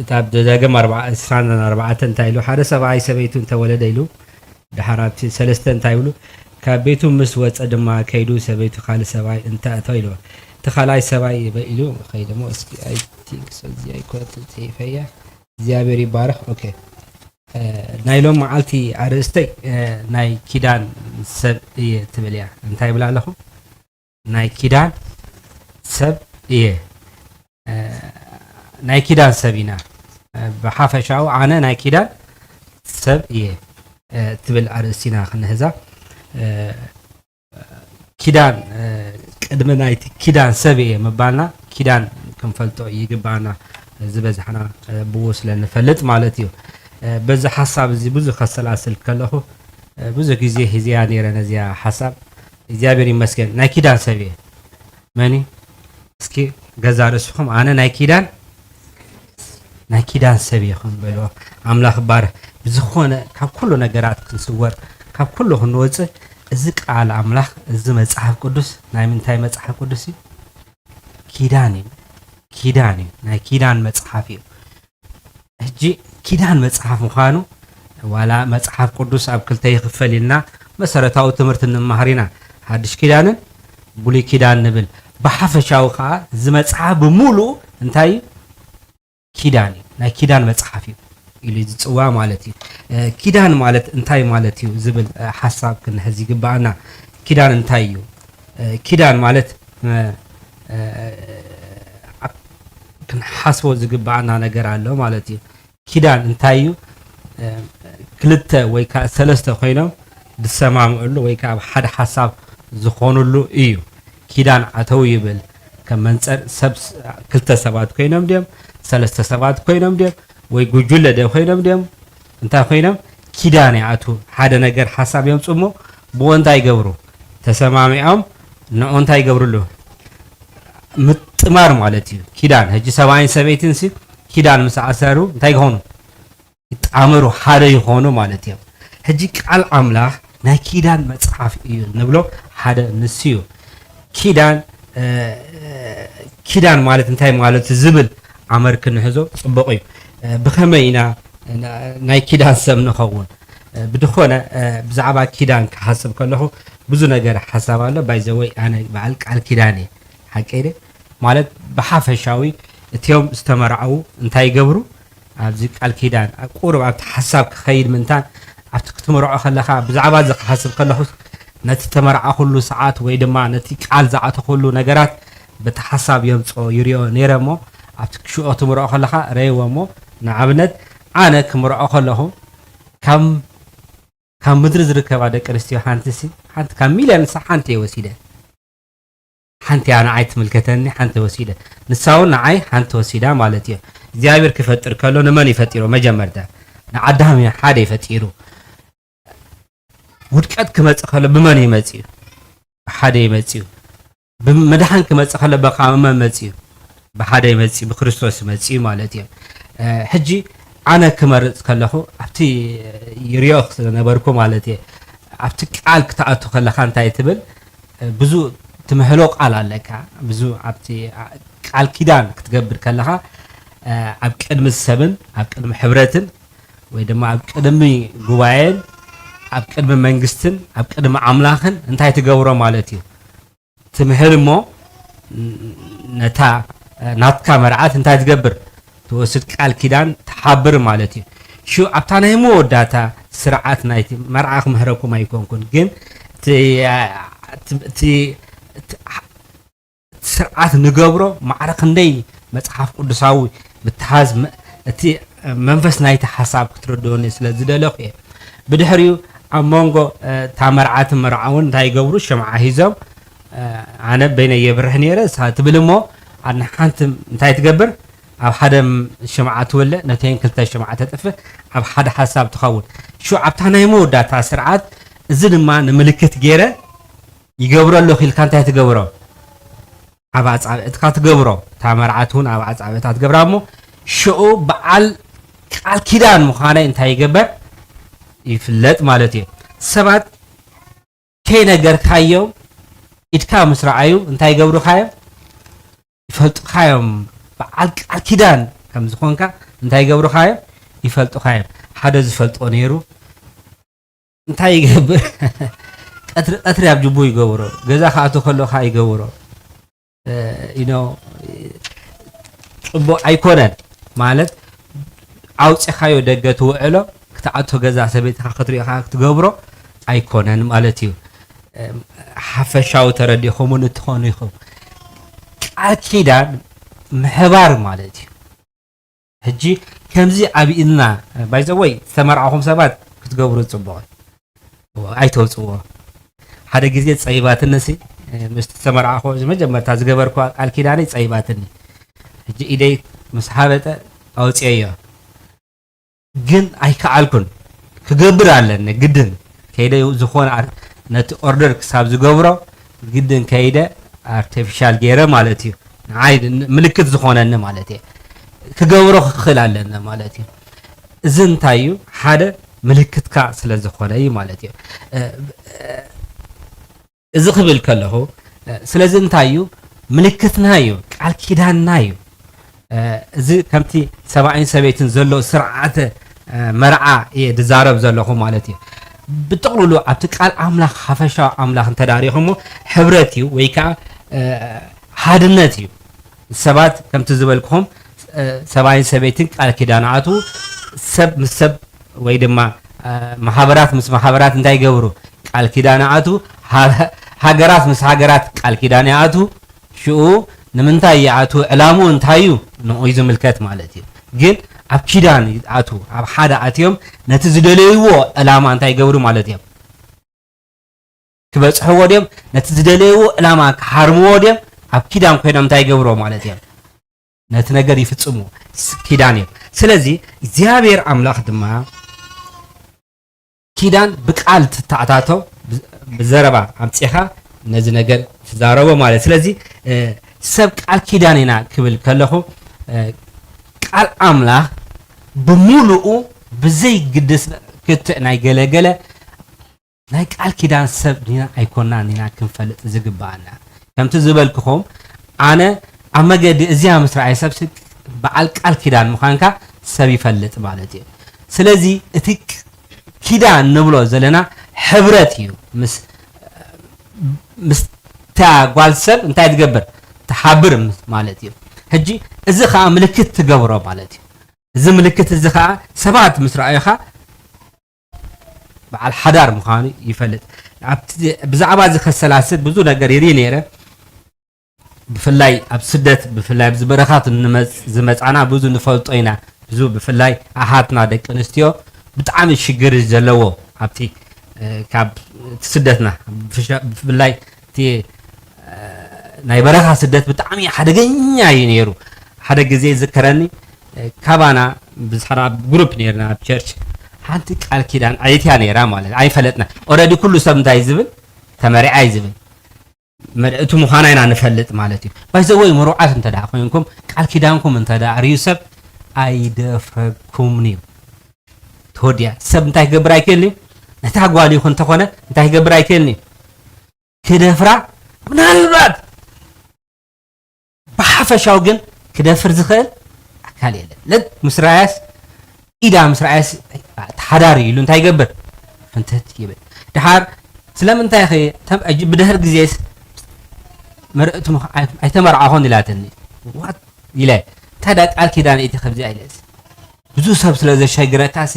እታ ኣብ ዘዳግም ኣርባዓ፣ ዕስራን ኣርባዕተን እንታይ ኢሉ? ሓደ ሰብኣይ ሰበይቱ እንተወለደ ኢሉ፣ ደሓር ኣብቲ ሰለስተ እንታይ ይብሉ? ካብ ቤቱ ምስ ወጸ ድማ ከይዱ ሰበይቱ ካልእ ሰብኣይ እንተእቶ ኢሉ። እቲ ካልኣይ ሰብኣይ ይበ-፣ ኢሉ ከይደ እሞ እስኪ፣ I think so፣ እዚ ኣይኮነትን ጽሒፈያ። እግዚኣብሔር ይባረኽ። ኦኬ። እ፣ ናይ ሎም መዓልቲ ኣርእስተይ፣ እ፣ ናይ ኪዳን ሰብ እየ ትብል እያ። እንታይ ይብላ ኣለኹ? ናይ ኪዳን ሰብ እየ። እ፣ ናይ ኪዳን ሰብ ኢና። እ፣ ብሓፈሻኡ ኣነ ናይ ኪዳን ሰብ እየ፣ እ፣ ትብል ኣርእስቲ ኢና ክንህዛ። እ፣ ኪዳን፣ እ፣ ቅድሚ ናይቲ ኪዳን ሰብ እየ ምባልና ኪዳን ክንፈልጦ ይግባኣና። ዝበዝሕና፣ እ፣ ብኡ ስለ ንፈልጥ ማለት እዩ። እ፣ በዚ ሓሳብ እዚ ብዙ ከሰላስል ከለኹ፣ እ፣ ብዙ ግዜ ሂዝያ ነይረ ነዚኣ ሓሳብ። እግዚኣብሔር ይመስገን ናይ ኪዳን ሰብ እየ። መን እዩ? እስኪ ገዛ ርእስኹም ኣነ ናይ ኪዳን፣ ናይ ኪዳን ሰብ እየ ኹም በልዎ። ኣምላኽ ይባረኽ። ብዝኾነ ካብ ኩሉ ነገራት ክንስወር፣ ካብ ኩሉ ክንወፅእ፣ እዚ ቃል ኣምላኽ፣ እዚ መጽሓፍ ቅዱስ ናይ ምንታይ መጽሓፍ ቅዱስ እዩ? ኪዳን እዩ። ኪዳን እዩ። ናይ ኪዳን መጽሓፍ እዩ። ሕጂ ኪዳን መጽሓፍ ምዃኑ ዋላ መጽሓፍ ቅዱስ ኣብ ክልተ ይኽፈል ኢልና መሰረታዊ ትምህርቲ እንመሃር ኢና። ሓድሽ ኪዳንን ብሉይ ኪዳን ንብል። ብሓፈሻዊ ከኣ እዚ መጽሓፍ ብምሉኡ እንታይ እዩ? ኪዳን እዩ። ናይ ኪዳን መጽሓፍ እዩ ኢሉ ዝጽዋዕ ማለት እዩ። እ፣ ኪዳን ማለት እንታይ ማለት እዩ ዝብል፣ እ፣ ሓሳብ ክንሕዝ ይግባኣና። ኪዳን እንታይ እዩ? እ፣ ኪዳን ማለት፣ እ፣ እ፣ ኣብ-፣ ክንሓስቦ ዝግባኣና ነገር ኣሎ ማለት እዩ። ኪዳን እንታይ እዩ? እ፣ ክልተ ወይ ከኣ ሰለስተ ኮይኖም ዝሰማምዕሉ ወይ ከኣ ኣብ ሓደ ሓሳብ ዝኾኑሉ እዩ። ኪዳን ኣተው ይብል። ከም መንጸር ሰብ ስ-፣ ክልተ ሰባት ኮይኖም ድዮም? ሰለስተ ሰባት ኮይኖም ድዮም? ወይ ጉጅለ ደ ኮይኖም ድዮም? እንታይ ኮይኖም? ኪዳን ይኣትዉ። ሓደ ነገር ሓሳብ የምጽኡ እሞ ብኡ እንታይ ይገብሩ? ተሰማሚዖም ንኡ እንታይ ይገብርሉ? ምጥማር ማለት እዩ። ኪዳን፣ ሕጂ ሰብኣይን ሰበይትን ሲ ኪዳን ምስ ኣሰሩ እንታይ ይኾኑ? ይጣመሩ፣ ሓደ ይኾኑ ማለት እዮም። ሕጂ ቃል ኣምላኽ ናይ ኪዳን መጽሓፍ እዩ ንብሎ ሓደ ንሱ እዩ። ኪዳን፣ እ፣ ኪዳን ማለት እንታይ ማለት ዝብል ኣመር ክንሕዞ ጽቡቕ እዩ። እ፣ ብኸመይ ኢና ና-፣ ናይ ኪዳን ሰብ ንኸውን? እ፣ ብድኾነ፣ እ፣ ብዛዕባ ኪዳን ክሓስብ ከለኹ ብዙ ነገር ሓሳብ ኣሎ። ባይ ዘ ወይ ኣነ በዓል ቃል ኪዳን እየ። ሓቀይ ድየ? ማለት ብሓፈሻዊ እቲኦም ዝተመርዓዉ እንታይ ይገብሩ? ኣብዚ ቃል ኪዳን ኣብ ቁሩብ ኣብቲ ሓሳብ ክኸይድ ምንታን ኣብቲ ክትምርዖ ከለኻ ብዛዕባ እዚ ክሓስብ ከለኹስ ነቲ ተመርዓኹሉ ሰዓት ወይ ድማ ነቲ ቃል ዝኣተኹሉ ነገራት በቲ ሓሳብ የምጽኦ ይሪኦ ነይረ እሞ ኣብቲ ክሽኦ ክትምርዖ ከለኻ ረእይዎ እሞ ንኣብነት ኣነ ክምርዖ ከለኹ ካብ፣ ካብ ምድሪ ዝርከባ ደቂ ኣንስትዮ ሓንቲ ሲ፣ ሓንቲ ካብ ሚልዮን ሳ ሓንቲ እየ ወሲደ። ሓንቲ እያ ንዓይ ትምልከተኒ፣ ሓንቲ ወሲደ። ንሳ እውን ንዓይ ሓንቲ ወሲዳ ማለት እዩ። እግዚኣብሔር ክፈጥር ከሎ ንመን እዩ ፈጢሮ? መጀመርታ ንኣዳም እዩ ሓደ ፈጢሩ። ውድቀት ክመጽእ ከሎ ብመን እዩ መጺኡ? ብሓደ እዩ መጺኡ። ብመድሓን ክመጽእ ከሎ ብኻ መን መጺኡ? ብሓደ እዩ መጺኡ፣ ብክርስቶስ እዩ መጺኡ ማለት እዩ። እ፣ ሕጂ ኣነ ክመርጽ ከለኹ ኣብቲ ይሪኦ ስለ ነበርኩ ማለት እየ። ኣብቲ ቃል ክትኣቱ ከለኻ እንታይ ትብል? ብዙ ትምሕሎ ቃል ኣለካ። ብዙ ኣብቲ ቃል ኪዳን ክትገብር ከለኻ፣ እ፣ ኣብ ቅድሚ ሰብን ኣብ ቅድሚ ሕብረትን ወይ ድማ ኣብ ቅድሚ ጉባኤን ኣብ ቅድሚ መንግስትን ኣብ ቅድሚ ኣምላኽን እንታይ ትገብሮ ማለት እዩ? ትምሕል እሞ ነታ ናትካ መርዓት እንታይ ትገብር? ትወስድ፣ ቃል ኪዳን ትሓብር ማለት እዩ። ሽዑ ኣብታ ናይ መወዳእታ ስርዓት ናይቲ መርዓ ክምህረኩም ኣይኮንኩን፣ ግን እቲ፣ እቲ፣ እቲ፣ እቲ ስርዓት ንገብሮ ማዕረ ክንደይ መጽሓፍ ቅዱሳዊ ምትሓዝ መ-፣ እቲ መንፈስ ናይቲ ሓሳብ ክትርድኡኒ ስለ ዝደለኹ እየ። ብድሕሪኡ ኣብ መንጎ፣ እ፣ እታ መርዓትን መርዓውን እንታይ ይገብሩ? ሽምዓ ሒዞም፣ እ፣ ኣነ በይነይ የብርህ ነይረ፣ እሳ ትብል እሞ፣ ኣነ ሓንቲ እንታይ ትገብር? ኣብ ሓደ ም-፣ ሽምዓ ትውልዕ፣ ነተን ክልተ ሽምዓ ተጥፍእ፣ ኣብ ሓደ ሓሳብ ትኸውን። ሽዑ ኣብታ ናይ መወዳእታ ስርዓት፣ እዚ ድማ ንምልክት ገይረ ይገብሮ ኣለኹ ኢልካ እንታይ ትገብሮ? ኣብ ኣጻብዕትካ ትገብሮ። እታ መርዓት እውን ኣብ ኣጻብዕታ ትገብራ እሞ፣ ሽዑ በዓል ቃል ኪዳን ምዃነይ እንታይ ይገበር? ይፍለጥ ማለት እዩ። ሰባት ከይነገርካዮም ኢድካ ምስ ረኣዩ እንታይ ይገብሩኻዮም? ይፈልጡኻዮም። በዓል ቃል ኪዳን ከም ዝኾንካ እንታይ ይገብሩኻ እዮም? ይፈልጡኻ እዮም። ሓደ ዝፈልጦ ነይሩ እንታይ ይገብር? ቀትሪ ቀትሪ ኣብ ጅቡ ይገብሮ፣ ገዛ ክኣቱ ከሎ ከዓ ይገብሮ። ዩ ኖ ጽቡቕ ኣይኮነን ማለት ኣውፂኻዮ ደገ ትውዕሎ ክትኣቶ ገዛ ሰበይትኻ ክትሪኦኻ ክትገብሮ ኣይኮነን ማለት እዩ። ሓፈሻዊ ተረዲኹም እውን እትኾኑ ኢኹም። ቃል ኪዳን ምሕባር ማለት እዩ። ሕጂ ከምዚ ኣብ ኢድና ባይዘወይ ዝተመርዓኹም ሰባት ክትገብሩ ጽቡቕ ኣይተውፅዎ። ሓደ ግዜ ፀይባትኒ ሲ ምስቲ ዝተመርዓኹ መጀመርታ ዝገበርኩዋ ቃል ኪዳነይ ፀይባትኒ። ሕጂ ኢደይ ምስ ሓበጠ ኣውፅየዮ። ግን ኣይከኣልኩን። ክገብር ኣለኒ ግድን። ከይደ ዝኾነ ኣር- ነቲ ኦርደር ክሳብ ዝገብሮ ግድን ከይደ ኣርቲፊሻል ገይረ ማለት እዩ። ንዓይ ን- ምልክት ዝኾነኒ ማለት እየ። ክገብሮ ክኽእል ኣለኒ ማለት እዩ። እዚ እንታይ እዩ? ሓደ ምልክትካ ስለ ዝኾነ እዩ ማለት እዩ። እ- እዚ ክብል ከለኹ ስለዚ እንታይ እዩ? ምልክትና እዩ፣ ቃል ኪዳንና እዩ። እዚ ከምቲ ሰብኣይን ሰበይትን ዘሎ ስርዓተ መርዓ እየ ዝዛረብ ዘለኹ ማለት እዩ። ብጥቕልሉ ኣብቲ ቃል ኣምላኽ ሓፈሻዊ ኣምላኽ እንተዳሪኹሞ ሕብረት እዩ ወይ ከዓ ሓድነት እዩ። ሰባት ከምቲ ዝበልኩኹም ሰብኣይን ሰበይትን ቃል ኪዳን ኣቱ ሰብ ምስ ሰብ ወይ ድማ ማሕበራት ምስ ማሕበራት እንታይ ይገብሩ? ቃል ኪዳን ኣቱ። ሃገራት ምስ ሃገራት ቃል ኪዳን ይኣቱ። ሽኡ ንምንታይ ይኣቱ? ዕላምኡ እንታይ እዩ? ንኡ ዝምልከት ማለት እዩ። ግን ኣብ ኪዳን ይኣቱ፣ ኣብ ሓደ ኣትዮም ነቲ ዝደለይዎ ዕላማ እንታይ ይገብሩ ማለት እዮም? ክበጽሕዎ ድዮም? ነቲ ዝደለይዎ ዕላማ ክሃርምዎ ድዮም? ኣብ ኪዳን ኮይኖም እንታይ ይገብርዎ ማለት እዮም? ነቲ ነገር ይፍጽሙ። ኪዳን እዮም። ስለዚ እግዚኣብሔር ኣምላኽ ድማ ኪዳን ብቃል ትተኣታቶ፣ ብዘረባ ኣምጺኻ ነዚ ነገር ትዛረቦ ማለት። ስለዚ ሰብ ቃል ኪዳን ኢና ክብል ከለኹ ቃል ኣምላኽ ብምሉኡ ብዘይግድስ ክትዕ ናይ ገለገለ ናይ ቃል ኪዳን ሰብ ዲና ኣይኮናን ኢና ክንፈልጥ ዝግብኣና። ከምቲ ዝበልክኹም ኣነ ኣብ መገዲ እዚኣ ምስ ረኣየ ሰብ በዓል ቃል ኪዳን ምዃንካ ሰብ ይፈልጥ ማለት እዩ። ስለዚ እቲ ኪዳን ንብሎ ዘለና ሕብረት እዩ። ምስ ምስታ ጓል ሰብ እንታይ ትገብር? ትሓብር ማለት እዩ። ሕጂ እዚ ከዓ ምልክት ትገብሮ ማለት እዩ። እዚ ምልክት እዚ ከዓ ሰባት ምስ ረኣዩኻ በዓል ሓዳር ምዃኑ ይፈልጥ። ኣብቲ ብዛዕባ እዚ ከሰላስል ብዙ ነገር ይርኢ ነይረ። ብፍላይ ኣብ ስደት ብፍላይ ኣብዚ በረኻት ዝመፃና ብዙ ንፈልጦ ኢና። ብዙ ብፍላይ ኣሓትና ደቂ ኣንስትዮ ብጣዕሚ ሽግር ዘለዎ ኣብቲ ካብ ስደትና ብፍላይ እቲ ናይ በረኻ ስደት ብጣዕሚ ሓደገኛ እዩ ነይሩ። ሓደ ግዜ ዝከረኒ ካባና ብዝሓራ ግሩፕ ነርና ኣብ ቸርች ሓንቲ ቃል ኪዳን ኣየትያ ነራ ማለት ኣይፈለጥና። ኦረዲ ኩሉ ሰብ እንታይ ዝብል ተመሪዓ እዩ ዝብል መርዕቲ ምዃና ኢና ንፈልጥ ማለት እዩ። ባይዘወይ ምሩዓት እንተ ደኣ ኮይንኩም ቃል ኪዳንኩም እንተ ደኣ ርዩ ሰብ ኣይደፍረኩምን እዩ። ተወዲያ ሰብ እንታይ ክገብር ኣይክእልን እዩ። ነታ ጓል ይኹን እንተኾነ እንታይ ክገብር ኣይክእልን እዩ። ክደፍራ ምናልባት ብሓፈሻዊ ግን ክደፍር ዝኽእል ኣካል የለን። ለት ምስ ረኣያስ ኢዳ ምስ ረኣያስ ተሓዳሪ ኢሉ እንታይ ይገብር? ፍንትት ይብል። ድሓር ስለምንታይ ኸ ብድሕር ግዜስ መርዕቲ ኣይተመርዓኹን ኢላትኒ። ዋት ኢለ እንታይ ዳ ቃል ኪዳን እቲ ከምዚኣ ኢለስ ብዙ ሰብ ስለ ዘሸግረካ ሲ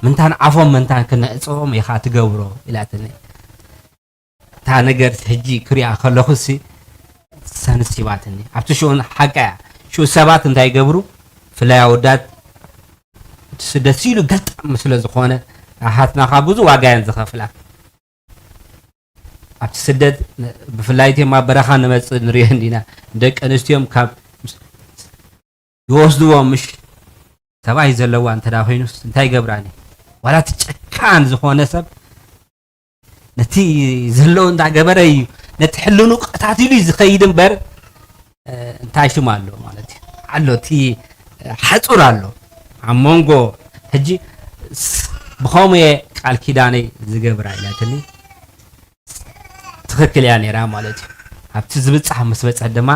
ምንታን ዓፎም ምንታን ክነዕፅዎም ኢኻ ትገብሮ ኢላትኒ። እታ ነገር ሕጂ ክሪኣ ከለኹ ሲ ሰንስ ሂባትኒ። ኣብቲ ሽኡን ሓቃ እያ። ሽኡ ሰባት እንታይ ይገብሩ? ፍላይ ኣወዳት እቲ ስደት ሲሉ ገልጣም ስለ ዝኾነ ኣሓትና ካብ ብዙ ዋጋ እየን ዝኸፍላ። ኣብቲ ስደት ብፍላይ እቲኦም ኣብ በረኻ ንመፅእ ንሪኦ እንዲና ደቂ ኣንስትዮዮም ካብ ይወስድዎ ምሽ ሰብኣይ ዘለዋ እንተ ኮይኑስ እንታይ ይገብራኒ ዋላ እቲ ጨካን ዝኾነ ሰብ ነቲ ዘለዎ እንዳገበረ እዩ ነቲ ሕልኑ ቀታቲሉ እዩ ዝኸይድ እምበር እንታይ ሽም ኣሎ ማለት እዩ ኣሎ እቲ ሓፁር ኣሎ ኣብ መንጎ ሕጂ ብኸምኡ እየ ቃል ኪዳነይ ዝገብራ ኢላትኒ ትኽክል እያ ነይራ ማለት እዩ። ኣብቲ ዝብጻሕ ምስ በጽሐት ድማ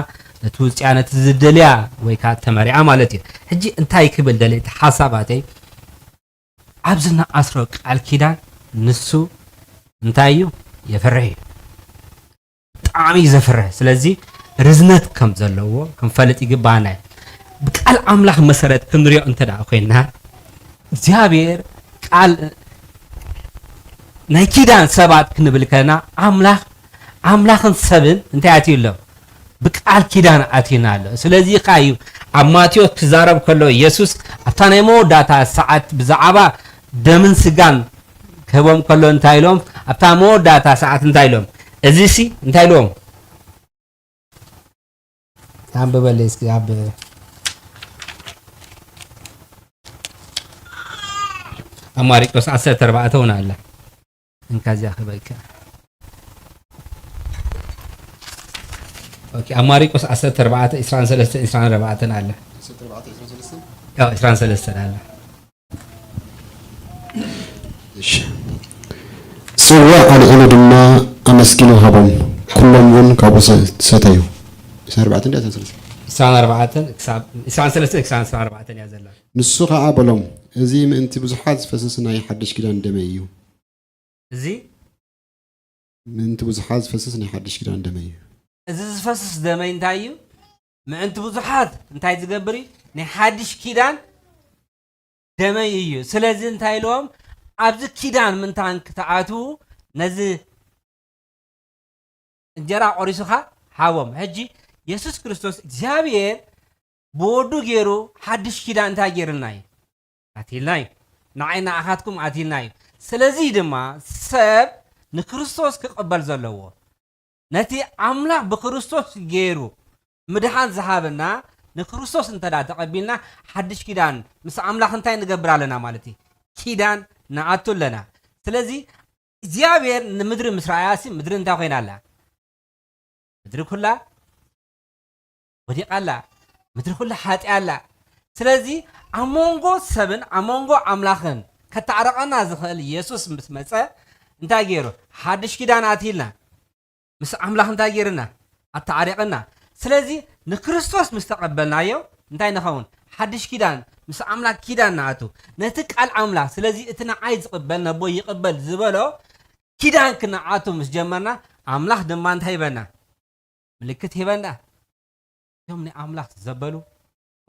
ነቲ ውጽያ ነቲ ዝደልያ ወይ ከዓ ተመሪዓ ማለት እዩ። ሕጂ እንታይ ክብል ደለ እቲ ሓሳባተይ ኣብዚ ንኣስሮ ቃል ኪዳን ንሱ እንታይ እዩ የፍርህ እዩ ብጣዕሚ እዩ ዘፍርህ ስለዚ ርዝነት ከም ዘለዎ ክንፈልጥ ይግባና እዩ ብቃል ኣምላኽ መሰረት ክንሪኦ እንተ ደኣ ኮይና እግዚኣብሔር ቃል ናይ ኪዳን ሰባት ክንብል ከና ኣምላኽ ኣምላኽን ሰብን እንታይ ኣትዩ ኣሎ ብቃል ኪዳን ኣትዩና ኣሎ ስለዚ ካ እዩ ኣብ ማቴዎስ ክዛረብ ከሎ ኢየሱስ ኣብታ ናይ መወዳእታ ሰዓት ብዛዕባ ደምን ስጋን ክህቦም ከሎ እንታይ ኢሎም ኣብታ መወዳእታ ሰዓት እንታይ ኢሎም እዚ ሲ እንታይ ኢሎም ኣንብበለይ እስኪ ኣብ ኣብ ማሪቆስ ዓሰርተ ኣርባዕተ እውን ኣላ እንካ እዚኣ ክበልካ ኣብ ማሪቆስ ዓሰርተ ኣርባዕተ ዕስራን ሰለስተን ዕስራን ኣርባዕተን ኣላ ዕስራን ሰለስተን ኣላ ጽዋእ ኣልዒሉ ድማ ኣመስጊኑ ሃቦም፣ ኵሎም እውን ካብኡ ሰተዩ። ዕስራን ኣርባዕተን ድያ ዕስራን ሰለስተን? ዕስራን ኣርባዕተን ክሳብ ዕስራን ሰለስተን ክሳብ ዕስራን ኣርባዕተን እያ ዘላ። ንሱ ኸኣ በሎም፣ እዚ ምእንቲ ብዙሓት ዝፈስስ ናይ ሓድሽ ኪዳን ደመይ እዩ። እዚ ምእንቲ ብዙሓት ዝፈስስ ናይ ሓድሽ ኪዳን ደመይ እዩ። እዚ ዝፈስስ ደመይ እንታይ እዩ? ምእንቲ ብዙሓት እንታይ ዝገብር እዩ? ናይ ሓድሽ ኪዳን ደመይ እዩ። ስለዚ እንታይ ኢልዎም? ኣብዚ ኪዳን ምንታን ክትኣትዉ ነዚ እንጀራ ቆሪሱኻ ሃቦም። ሕጂ የሱስ ክርስቶስ እግዚኣብሔር ብወዱ ገይሩ ሓድሽ ኪዳን እንታይ ገይርልና እዩ? ኣትልና እዩ። ንዓይ ንኣኻትኩም ኣትልና እዩ። ስለዚ ድማ ሰብ ንክርስቶስ ክቕበል ዘለዎ ነቲ ኣምላኽ ብክርስቶስ ገይሩ ምድሓን ዝሃበና ንክርስቶስ እንተ ደኣ ተቐቢልና ሓድሽ ኪዳን ምስ ኣምላኽ እንታይ ንገብር ኣለና ማለት እዩ? ኪዳን ንኣቱ ኣለና። ስለዚ እግዚኣብሔር ንምድሪ ምስ ረኣያሲ ምድሪ እንታይ ኮይና ኣላ? ምድሪ ኩላ ወዲቓ ኣላ። ምድሪ ኩላ ሓጢኣ ኣላ። ስለዚ ኣብ መንጎ ሰብን ኣብ መንጎ ኣምላኽን ከተዕረቐና ዝኽእል የሱስ ምስ መጸ እንታይ ገይሩ? ሓድሽ ኪዳን ኣትይልና። ምስ ኣምላኽ እንታይ ገይርና? ኣተዓሪቕና። ስለዚ ንክርስቶስ ምስ ተቐበልናዮ እንታይ ንኸውን? ሓድሽ ኪዳን ምስ ኣምላኽ ኪዳን ንኣቱ። ነቲ ቃል ኣምላኽ ስለዚ እቲ ንዓይ ዝቕበል ነቦይ ይቕበል ዝበሎ ኪዳን ክንኣቱ ምስ ጀመርና ኣምላኽ ድማ እንታይ ሂበና? ምልክት ሂበና። እቶም ናይ ኣምላኽ ዘበሉ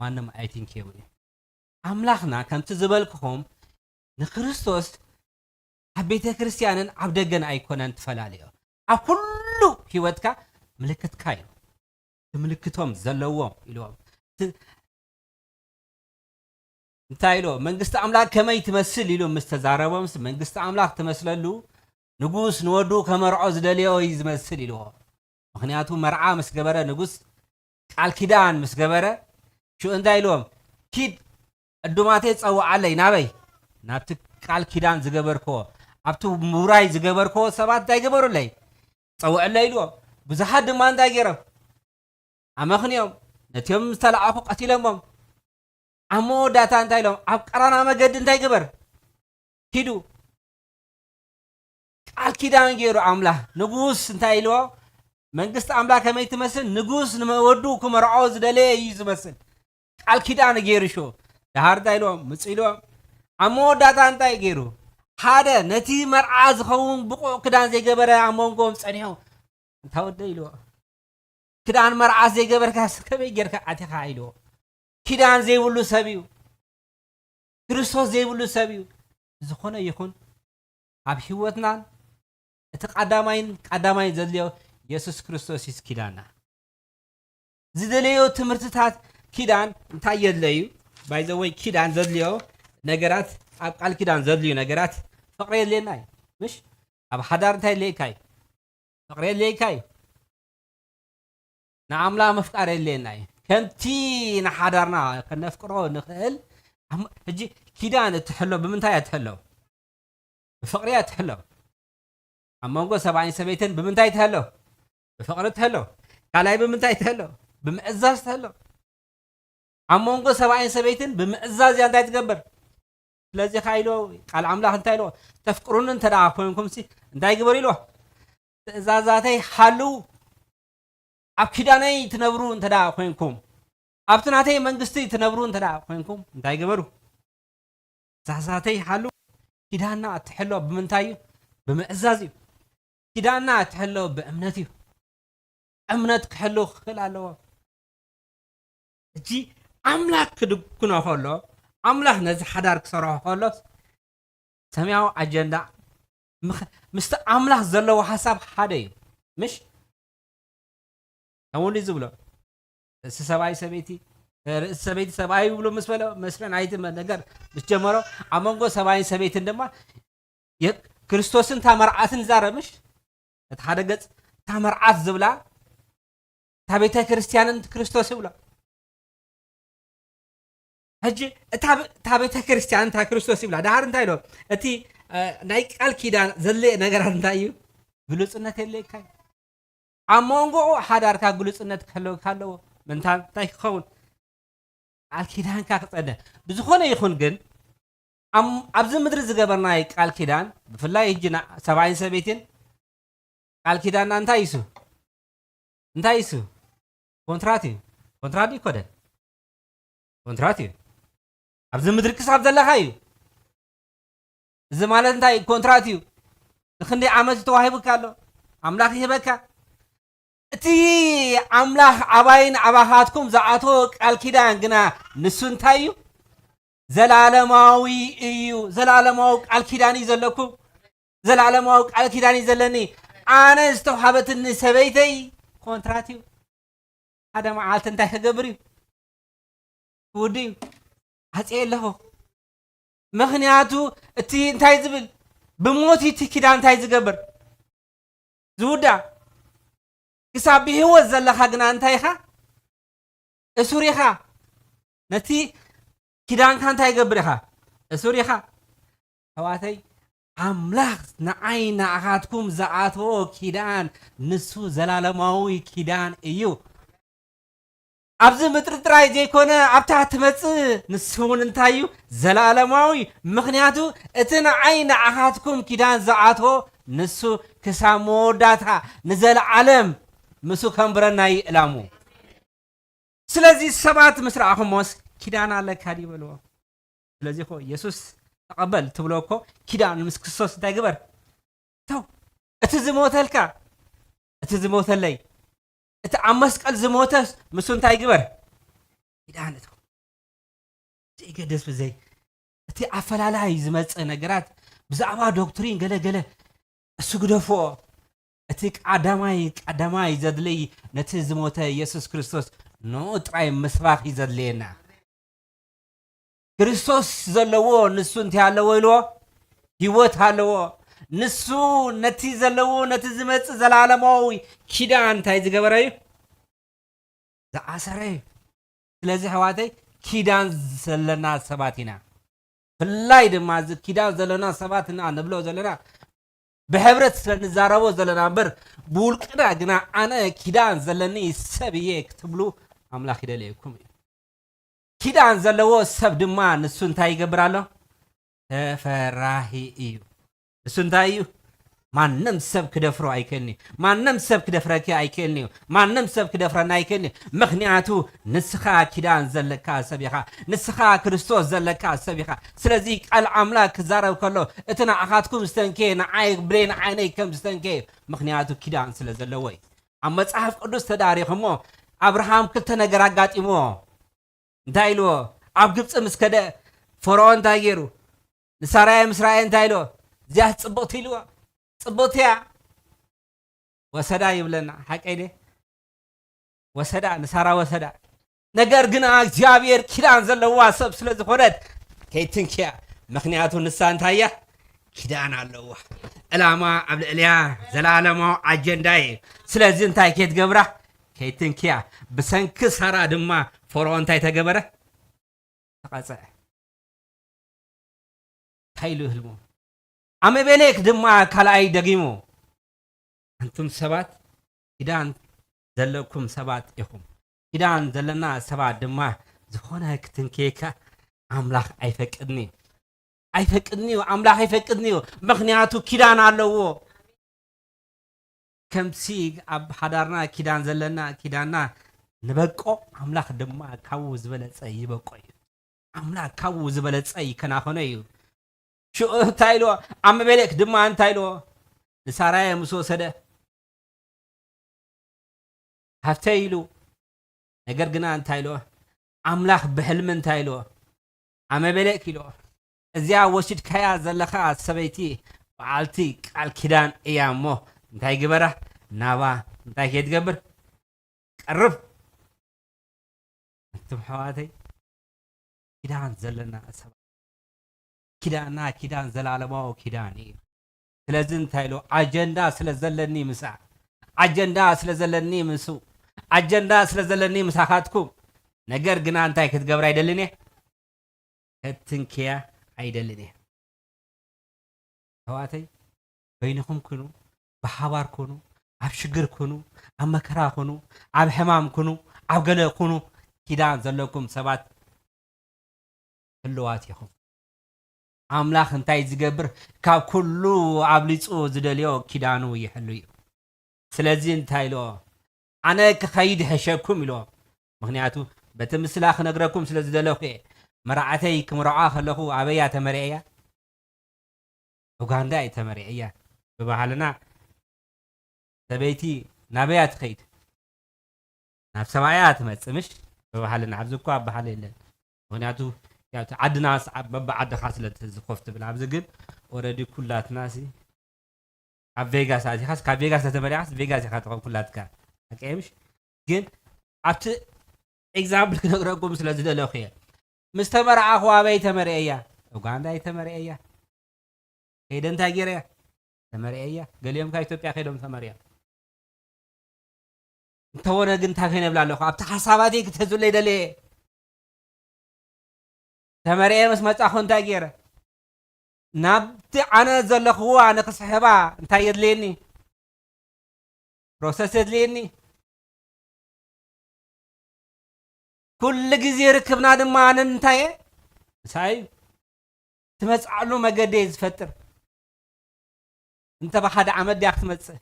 ማንም ኣይትንክዮም እዩ። ኣምላኽና ከምቲ ዝበልክኹም ንክርስቶስ ኣብ ቤተ ክርስቲያንን ኣብ ደገን ኣይኮነን ትፈላለዮ። ኣብ ኩሉ ህይወትካ ምልክትካ እዩ። ትምልክቶም ዘለዎም ኢልዎም። እንታይ ኢሎ መንግስቲ ኣምላክ ከመይ ትመስል ኢሉ ምስ ተዛረቦምስ መንግስቲ ኣምላክ ትመስለሉ ንጉስ ንወዱ ከመርዖ ዝደልዮ እዩ ዝመስል ኢልዎ ምክንያቱ መርዓ ምስ ገበረ ንጉስ ቃል ኪዳን ምስ ገበረ ሽኡ እንታይ ኢልዎም ኪድ ዕዱማተይ ጸውዓለይ ናበይ ናብቲ ቃል ኪዳን ዝገበርክዎ ኣብቲ ውራይ ዝገበርክዎ ሰባት እንታይ ገበሩለይ ጸውዐለይ ኢልዎም ብዙሓት ድማ እንታይ ገይሮም ኣመኽንዮም ነቲኦም ዝተላኣኹ ቀቲለሞም ኣብ መወዳእታ እንታይ ኢሎም ኣብ ቀራና መገዲ እንታይ ግበር ኪዱ ቃል ኪዳን ገይሩ ኣምላኽ ንጉስ እንታይ ኢልዎ መንግስቲ ኣምላኽ ከመይ ትመስል ንጉስ ንወዱ ክመርዖ ዝደለየ እዩ ዝመስል ቃል ኪዳን ገይሩ ሹ ድሃር እንታይ ኢልዎም ምፅ ኢልዎም ኣብ መወዳእታ እንታይ ገይሩ ሓደ ነቲ መርዓ ዝኸውን ብቑዕ ክዳን ዘይገበረ ኣብ መንጎም ፀኒሑ እንታ ወደ ኢልዎ ክዳን መርዓ ዘይገበርካ ከመይ ጌርካ ኣቲኻ ኢልዎ ኪዳን ዘይብሉ ሰብ እዩ ክርስቶስ ዘይብሉ ሰብ እዩ ዝኾነ ይኹን ኣብ ህይወትናን እቲ ቀዳማይን ቀዳማይን ዘድልዮ የሱስ ክርስቶስ እዩ ኪዳና ዝደለዮ ትምህርትታት ኪዳን እንታይ የድለዩ ባይዘወይ ኪዳን ዘድልዮ ነገራት ኣብ ቃል ኪዳን ዘድልዩ ነገራት ፍቅሪ የድልየና እዩ ምሽ ኣብ ሓዳር እንታይ የድልየካ እዩ ፍቅሪ የድልየካ እዩ ንኣምላኽ ምፍቃር የድልየና እዩ ከምቲ ንሓዳርና ከነፍቅሮ ንኽእል ሕጂ ኪዳን እትሕሎ ብምንታይ እያ ትሕሎ ብፍቅሪ እያ ትሕሎ ኣብ መንጎ ሰብኣይን ሰበይትን ብምንታይ ትሕሎ ብፍቅሪ ትሕሎ ካልኣይ ብምንታይ ትሕሎ ብምእዛዝ ትሕሎ ኣብ መንጎ ሰብኣይን ሰበይትን ብምእዛዝ እያ እንታይ ትገብር ስለዚ ካ ኢሎ ቃል ኣምላኽ እንታይ ኢሎ ተፍቅሩኒ እንተ ደኣ ኮይንኩም ሲ እንታይ ግበር ኢሎ ትእዛዛተይ ሓልው ኣብ ኪዳነይ ትነብሩ እንተ ደኣ ኮይንኩም ኣብቲ ናተይ መንግስቲ ትነብሩ እንተ ደኣ ኮይንኩም እንታይ ግበሩ? ትእዛዛተይ ሓልዉ። ኪዳንና እትሕሎ ብምንታይ እዩ? ብምእዛዝ እዩ። ኪዳንና እትሕሎ ብእምነት እዩ። እምነት ክሕልው ክኽእል ኣለዎ። ሕጂ ኣምላኽ ክድኩኖ ከሎ፣ ኣምላኽ ነዚ ሓዳር ክሰርሖ ከሎስ ሰማያዊ ኣጀንዳ ምኽ-፣ ምስቲ ኣምላኽ ዘለዎ ሓሳብ ሓደ እዩ። ምሽ? ከምኡ እንዲ ዝብሎ፣ ርእሲ ሰብኣይ ሰበይቲ፣ ርእሲ ሰበይቲ ሰብኣይ ይብሎ ምስ በሎ፣ መስለን ኣይቲ ነገር ምስ ጀመሮ፣ ኣብ መንጎ ሰብኣይን ሰበይትን ድማ የ-፣ ክርስቶስን እታ መርዓትን ዛረብ፣ ምሽ? እቲ ሓደ ገጽ፣ እታ መርዓት ዝብላ፣ እታ ቤተ ክርስቲያንን ክርስቶስ ይብሎ። ሕጂ እታ ብ-፣ እታ ቤተ ክርስቲያን እታ ክርስቶስ ይብላ። ደሓር እንታይ ኢሎ? እቲ፣ እ፣ ናይ ቃል ኪዳን ዘድልየ ነገራት እንታይ እዩ? ግሉጽነት የድልየካ እዩ። ኣብ መንጎኡ ሓዳርካ ግሉጽነት ክህልወካ ኣለዎ። ምንታ እንታይ ክኸውን? ቃል ኪዳንካ ክጸንዕ። ብዝኾነ ይኹን ግን፣ ኣም-፣ ኣብዚ ምድሪ ዝገበርናይ ቃል ኪዳን፣ ብፍላይ ሕጂ ና-፣ ሰብኣይን ሰበይትን ቃል ኪዳንና እንታይ እዩ እሱ? እንታይ እዩ እሱ? ኮንትራት እዩ። ኮንትራት እዩ ኮደን። ኮንትራት እዩ። ኣብዚ ምድሪ ክሳብ ዘለኻ እዩ። እዚ ማለት እንታይ? ኮንትራት እዩ። ንክንደይ ዓመት ተዋሂቡካ ኣሎ? ኣምላኽ ይህበካ። እቲ ኣምላኽ ኣባይን ኣባኻትኩም ዝኣተዎ ቃል ኪዳን ግና ንሱ እንታይ እዩ? ዘላለማዊ እዩ። ዘላለማዊ ቃል ኪዳን እዩ ዘለኩም። ዘላለማዊ ቃል ኪዳን እዩ ዘለኒ። ኣነ ዝተውሃበትኒ ሰበይተይ ኮንትራት እዩ። ሓደ መዓልቲ እንታይ ክገብር እዩ? ክውዲ እዩ። ዓጽየ ኣለኹ። ምኽንያቱ እቲ እንታይ ዝብል? ብሞት እቲ ኪዳን እንታይ ዝገብር? ዝውዳእ። ክሳብ ብህይወት ዘለኻ ግና እንታይ ኢኻ? እሱር ኢኻ። ነቲ ኪዳንካ እንታይ ይገብር ኢኻ? እሱር ኢኻ። ኣሕዋተይ፣ ኣምላኽ ንዓይ ንኣኻትኩም ዝኣተዎ ኪዳን ንሱ ዘላለማዊ ኪዳን እዩ። ኣብዚ ምድሪ ጥራይ ዘይኮነ ኣብታ ትመጽእ ንሱ እውን እንታይ እዩ? ዘላለማዊ። ምኽንያቱ እቲ ንዓይ ንኣኻትኩም ኪዳን ዝኣተዎ ንሱ ክሳብ መወዳእታ ንዘለዓለም ምስኡ ከንብረና እዩ ዕላሙ። ስለዚ ሰባት ምስ ረኣኹሞስ ኪዳን ኣለካ ድዩ በልዎ። ስለዚ እኮ የሱስ ተቐበል ትብሎ እኮ ኪዳን ምስ ክርስቶስ እንታይ ግበር? ተው። እቲ ዝሞተልካ፣ እቲ ዝሞተለይ፣ እቲ ኣብ መስቀል ዝሞተስ ምስ እንታይ ግበር? ኪዳን እቶ። ዘይገድስ ብዘይ እቲ ኣፈላላይ ዝመጽእ ነገራት ብዛዕባ ዶክትሪን ገለ ገለ እሱ ግደፎ። እቲ ቀዳማይ ቀዳማይ ዘድልይ ነቲ ዝሞተ የሱስ ክርስቶስ ንኡ ጥራይ ምስባኽ እዩ ዘድልየና። ክርስቶስ ዘለዎ ንሱ እንታይ ኣለዎ ኢልዎ? ህይወት ኣለዎ። ንሱ ነቲ ዘለዎ ነቲ ዝመጽእ ዘላለማዊ ኪዳን እንታይ ዝገበረ እዩ? ዝኣሰረ እዩ። ስለዚ ኣሕዋተይ ኪዳን ዘለና ሰባት ኢና። ብፍላይ ድማ እዚ ኪዳን ዘለና ሰባት ኢና ንብሎ ዘለና ብሕብረት ስለ ንዛረቦ ዘለና እምበር ብውልቅና ግና ኣነ ኪዳን ዘለኒ ሰብ እየ ክትብሉ ኣምላኽ ይደልየኩም እዩ። ኪዳን ዘለዎ ሰብ ድማ ንሱ እንታይ ይገብር ኣሎ? ተፈራሂ እዩ። ንሱ እንታይ እዩ? ማንም ሰብ ክደፍሮ ኣይክእልን እዩ። ማንም ሰብ ክደፍረኪ ኣይክእልን እዩ። ማንም ሰብ ክደፍረና ኣይክእልን እዩ። ምኽንያቱ ንስኻ ኪዳን ዘለካ ሰብ ኢኻ። ንስኻ ክርስቶስ ዘለካ ሰብ ኢኻ። ስለዚ ቃል ኣምላኽ ክዛረብ ከሎ እቲ ንኣኻትኩም ዝተንከየ ንዓይ ብሌን ዓይነይ ከም ዝተንከየ ምኽንያቱ ኪዳን ስለ ዘለዎ እዩ። ኣብ መጽሓፍ ቅዱስ ተዳሪኽሞ ኣብርሃም ክልተ ነገር ኣጋጢምዎ። እንታይ ኢልዎ? ኣብ ግብፂ ምስ ከደ ፈርዖን እንታይ ገይሩ? ንሳራየ ምስ ረኣየ እንታይ ኢልዎ? እዚኣ ጽብቕቲ ኢልዎ። ጽብቕቲ እያ። ወሰዳ ይብለና። ሓቀይ ደ? ወሰዳ፣ ንሳራ ወሰዳ። ነገር ግና እግዚኣብሔር ኪዳን ዘለዋ ሰብ ስለ ዝኾነት ከይትንክያ። ምኽንያቱ ንሳ እንታይ እያ? ኪዳን ኣለዋ። ዕላማ ኣብ ልዕሊያ ዘላለማዊ ኣጀንዳ እዩ። ስለዚ እንታይ ከይትገብራ? ከይትንክያ። ብሰንኪ ሳራ ድማ ፈርዖን እንታይ ተገበረ? ተቐጽዐ። እንታይ ኢሉ ህልሙ? ኣመቤሌክ ድማ ካልኣይ ደጊሙ፣ ኣንቱም ሰባት ኪዳን ዘለኩም ሰባት ኢኹም። ኪዳን ዘለና ሰባት ድማ ዝኾነ ክትንክየካ ኣምላኽ ኣይፈቅድን እዩ። ኣይፈቅድን እዩ። ኣምላኽ ኣይፈቅድን እዩ። ምኽንያቱ ኪዳን ኣለዎ። ከምሲ ኣብ ሓዳርና ኪዳን ዘለና፣ ኪዳንና ንበቆ፣ ኣምላኽ ድማ ካብኡ ዝበለጸ ይበቆ እዩ። ኣምላኽ ካብኡ ዝበለጸ ይከናኸኖ እዩ። ሽዑ እንታይ ኢልዎ? ኣመቤሌክ ድማ እንታይ ኢልዎ? ንሳራየ ምስ ወሰደ ሃብተይ ኢሉ። ነገር ግና እንታይ ኢልዎ? ኣምላኽ ብሕልሚ እንታይ ኢልዎ? ኣመቤሌክ ኢልዎ፣ እዚኣ ወሲድካያ ዘለኻ ሰበይቲ በዓልቲ ቃል ኪዳን እያ እሞ እንታይ ግበራ? ናባ እንታይ ከይትገብር? ቀርብ። ኣንቱም ኣሕዋተይ፣ ኪዳን ዘለና ሰባት፣ ኪዳንና ኪዳን ዘላለማዊ ኪዳን እዩ። ስለዚ እንታይ ኢሉ? ኣጀንዳ ስለ ዘለኒ ምሳ፣ ኣጀንዳ ስለ ዘለኒ ምስ፣ ኣጀንዳ ስለ ዘለኒ ምሳኻትኩም። ነገር ግና እንታይ ክትገብር ኣይደልን እየ? ከትንክያ ኣይደልን እየ። ኣሕዋተይ፣ በይንኹም ኩኑ፣ ብሓባር ኩኑ፣ ኣብ ሽግር ኩኑ፣ ኣብ መከራ ኩኑ፣ ኣብ ሕማም ኩኑ፣ ኣብ ገለ ኩኑ፣ ኪዳን ዘለኩም ሰባት ህልዋት ኢኹም። ኣምላኽ እንታይ ዝገብር? ካብ ኩሉ ኣብሊጹ ዝደልዮ ኪዳኑ ይሕሉ እዩ። ስለዚ እንታይ ኢልዎ? ኣነ ክኸይድ ይሕሸኩም ኢልዎ። ምኽንያቱ በቲ ምስላ ክነግረኩም ስለ ዝደለኹ እየ። መርዓተይ ክምርዖ ከለኹ ኣበያ ተመርዐያ? ኡጋንዳ እየ ተመርዐያ። ብባህልና ሰበይቲ ናበያ ትኸይድ? ናብ ሰብኣያ ትመጽእ፣ ምሽ? ብባህልና ኣብዚ እኮ ኣበሃለ የለን። ምኽንያቱ ያው እቲ ዓድና ስ-፣ ኣብ በብዓድኻ ስለ እቲ ዝኮፍ ትብል። ኣብዚ ግን ኦረዲ ኩላትና ሲ ኣብ ቬጋስ ኣቲኻስ፣ ካብ ቬጋስ ተተመሪዓስ ቬጋስ ኢኻ ትኸውን ኩላትካ። ሓቀይ ምሽ? ግን ኣብቲ ኤግዛምፕል ክነግረኩም ስለ ዝደለኹ እየ። ምስ ተመርዓኹ ኣበይ ተመርዐያ? ኡጋንዳ እየ ተመርዐያ። ከይደ እንታይ ገይረያ? ተመርዐያ። ገሊኦም ካብ ኢትዮጵያ ከይዶም ተመርዕዮም። እንተኾነ ግን እንታይ ከይነብላ ኣለኹ? ኣብቲ ሓሳባተይ ክትሕዙለይ ደልየ። ተመርዐ ምስ መጻኹ እንታይ ገይረ? ናብቲ ኣነ ዘለኽዋ ንኽስሕባ እንታይ የድልየኒ? ፕሮሰስ የድልየኒ። ኩሉ ግዜ ርክብና ድማ ኣነ እንታይ እየ? ምሳይ እዩ። ትመጽኣሉ መገዲ እየ ዝፈጥር። እንተ ብሓደ ዓመት ድያ ክትመጽእ?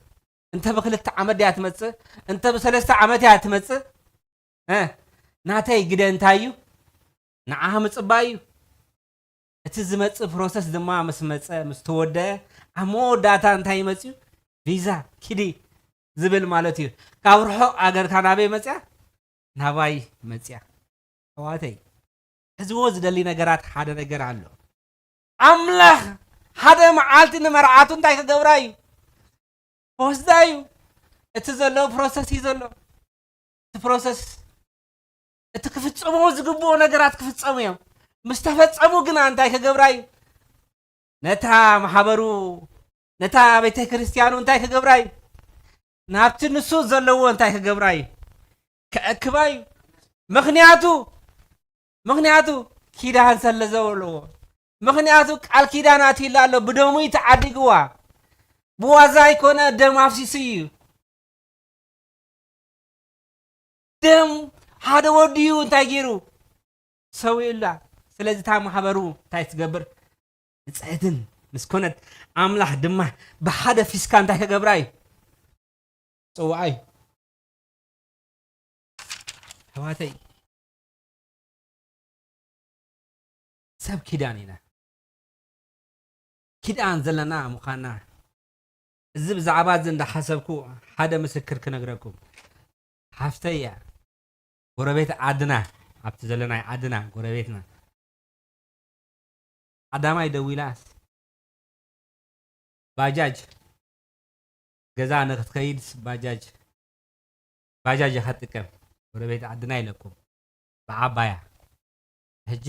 እንተ ብክልተ ዓመት ድያ ትመጽእ? እንተ ብሰለስተ ዓመት እያ ትመጽእ? እ፣ ናተይ ግደ እንታይ እዩ? ንዓኻ ምጽባይ እዩ። እቲ ዝመጽእ ፕሮሰስ ድማ ምስ መጸ፣ ምስ ተወደአ፣ ኣብ መወዳእታ እንታይ ይመጽእ እዩ? ቪዛ፣ ኪዲ ዝብል ማለት እዩ። ካብ ርሑቕ ኣገርካ ናበይ መጽያ? ናባይ መጽያ። ኣሕዋተይ፣ ሕዝዎ ዝደሊ ነገራት ሓደ ነገር ኣሎ። ኣምላኽ ሓደ መዓልቲ ንመርዓቱ እንታይ ክገብራ እዩ? ክወስዳ እዩ። እቲ ዘሎ ፕሮሰስ እዩ ዘሎ። እቲ ፕሮሰስ፣ እቲ ክፍጸሙ ዝግብኡ ነገራት ክፍጸሙ እዮም። ምስ ተፈጸሙ ግና እንታይ ክገብራ እዩ? ነታ ማሕበሩ፣ ነታ ቤተ ክርስቲያኑ እንታይ ክገብራ እዩ? ናብቲ ንሱ ዘለዎ እንታይ ክገብራ እዩ? ከእክባ እዩ። ምኽንያቱ፣ ምኽንያቱ ኪዳን ስለ ዘለዎ። ምኽንያቱ ቃል ኪዳን ኣትዩላ ኣሎ፣ ብደሙ እዩ ተዓዲግዋ። ብዋዛ ኣይኮነ፣ ደም ኣፍሲሱ እዩ። ደም ሓደ ወዲ እዩ እንታይ ገይሩ? ሰዊኡላ። ስለዚ እታ ማሕበሩ እንታይ ትገብር? ንጽሕትን ምስ ኮነት፣ ኣምላኽ ድማ ብሓደ ፊስካ እንታይ ክገብራ እዩ? ጽውዓ እዩ። ኣሕዋተይ፣ ሰብ ኪዳን ኢና። ኪዳን ዘለና ምዃንና፣ እዚ ብዛዕባ እዚ እንዳሓሰብኩ ሓደ ምስክር ክነግረኩም። ሓፍተይ እያ፣ ጎረቤት ዓድና፣ ኣብቲ ዘለናይ ዓድና ጎረቤትና። ቀዳማይ ደዊላስ፣ ባጃጅ ገዛ ንክትኸይድ ባጃጅ፣ ባጃጅ ኢኻ ትጥቀም። ጎረቤት ዓድና ኢለኩም ብዓባያ። ሕጂ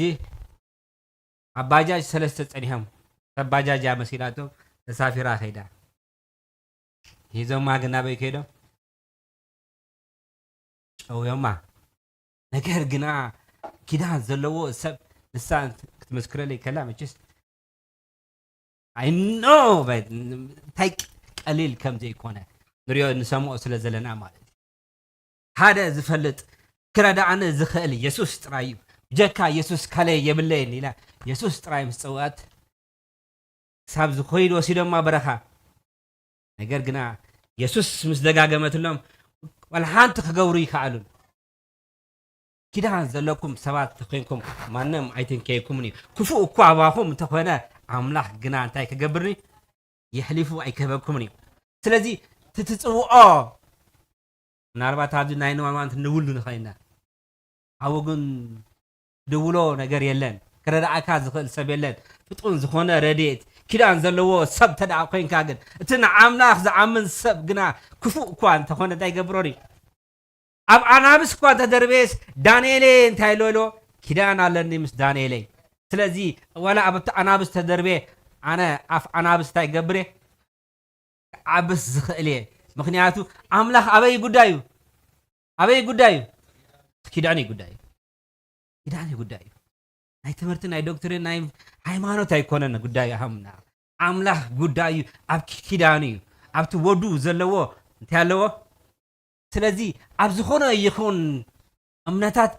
ኣብ ባጃጅ ሰለስተ ጸኒሖም። ሰብ ባጃጅ እያ መሲላቶም፣ ተሳፊራ ከይዳ። ሂዞማ ግን ናበይ ከይዶም? ጨውዮማ። ነገር ግና ኪዳን ዘለዎ ሰብ ንሳ ክትመስክረለይ ከላ መቸስ I know እንታይ ቀሊል ከም ዘይኮነ ንሪኦ ንሰምዖ ስለ ዘለና ማለት እዩ። ሓደ ዝፈልጥ ክረዳእኒ ዝኽእል የሱስ ጥራይ እዩ። ብጀካ የሱስ ካልእ የብለይን ኢላ የሱስ ጥራይ ምስ ጸውዐት ክሳብ ዝኾይድ ወሲዶማ በረኻ። ነገር ግና የሱስ ምስ ደጋገመትሎም ዋላ ሓንቲ ክገብሩ ይከኣሉን። ኪዳን ዘለኩም ሰባት ተኮይንኩም ማንም ኣይትንከየኩምን እዩ። ክፉእ እኳ ኣባኹም እንተኾነ ኣምላኽ ግና እንታይ ክገብርኒ የሕሊፉ ኣይክህበኩምን እዩ። ስለዚ ትትጽውኦ ምናልባት ኣብዚ ናይ ንዋንዋንት ንውሉ ንኸይና ኣብኡ ግን ድውሎ ነገር የለን። ክረዳእካ ዝኽእል ሰብ የለን። ፍጡን ዝኾነ ረድኤት ኪዳን ዘለዎ ሰብ ተደኣ ኮይንካ ግን እቲ ንኣምላኽ ዝኣምን ሰብ ግና ክፉእ እኳ እንተኾነ እንታይ ይገብሮ እዩ? ኣብ ኣናብስ እኳ እንተደርበየስ ዳንኤለይ እንታይ ኢሎ ኢሎ ኪዳን ኣለኒ ምስ ዳንኤለይ። ስለዚ ዋላ ኣብቲ ኣናብስ ተደርበየ ኣነ ኣፍ ኣናብስ እንታይ ይገብር እየ? ክዓብስ ዝኽእል እየ። ምኽንያቱ ኣምላኽ ኣበይ ጉዳዩ? ኣበይ ጉዳዩ? ኪዳን እዩ ጉዳዩ። ኪዳን እዩ ጉዳዩ። ናይ ትምህርቲ ናይ ዶክትሪን ናይ ሃይማኖት ኣይኮነን ጉዳዩ። ሃምና ኣምላኽ ጉዳዩ ኣብ ኪዳኑ እዩ። ኣብቲ ወዱ ዘለዎ እንታይ ኣለዎ? ስለዚ ኣብ ዝኾነ ይኹን እምነታት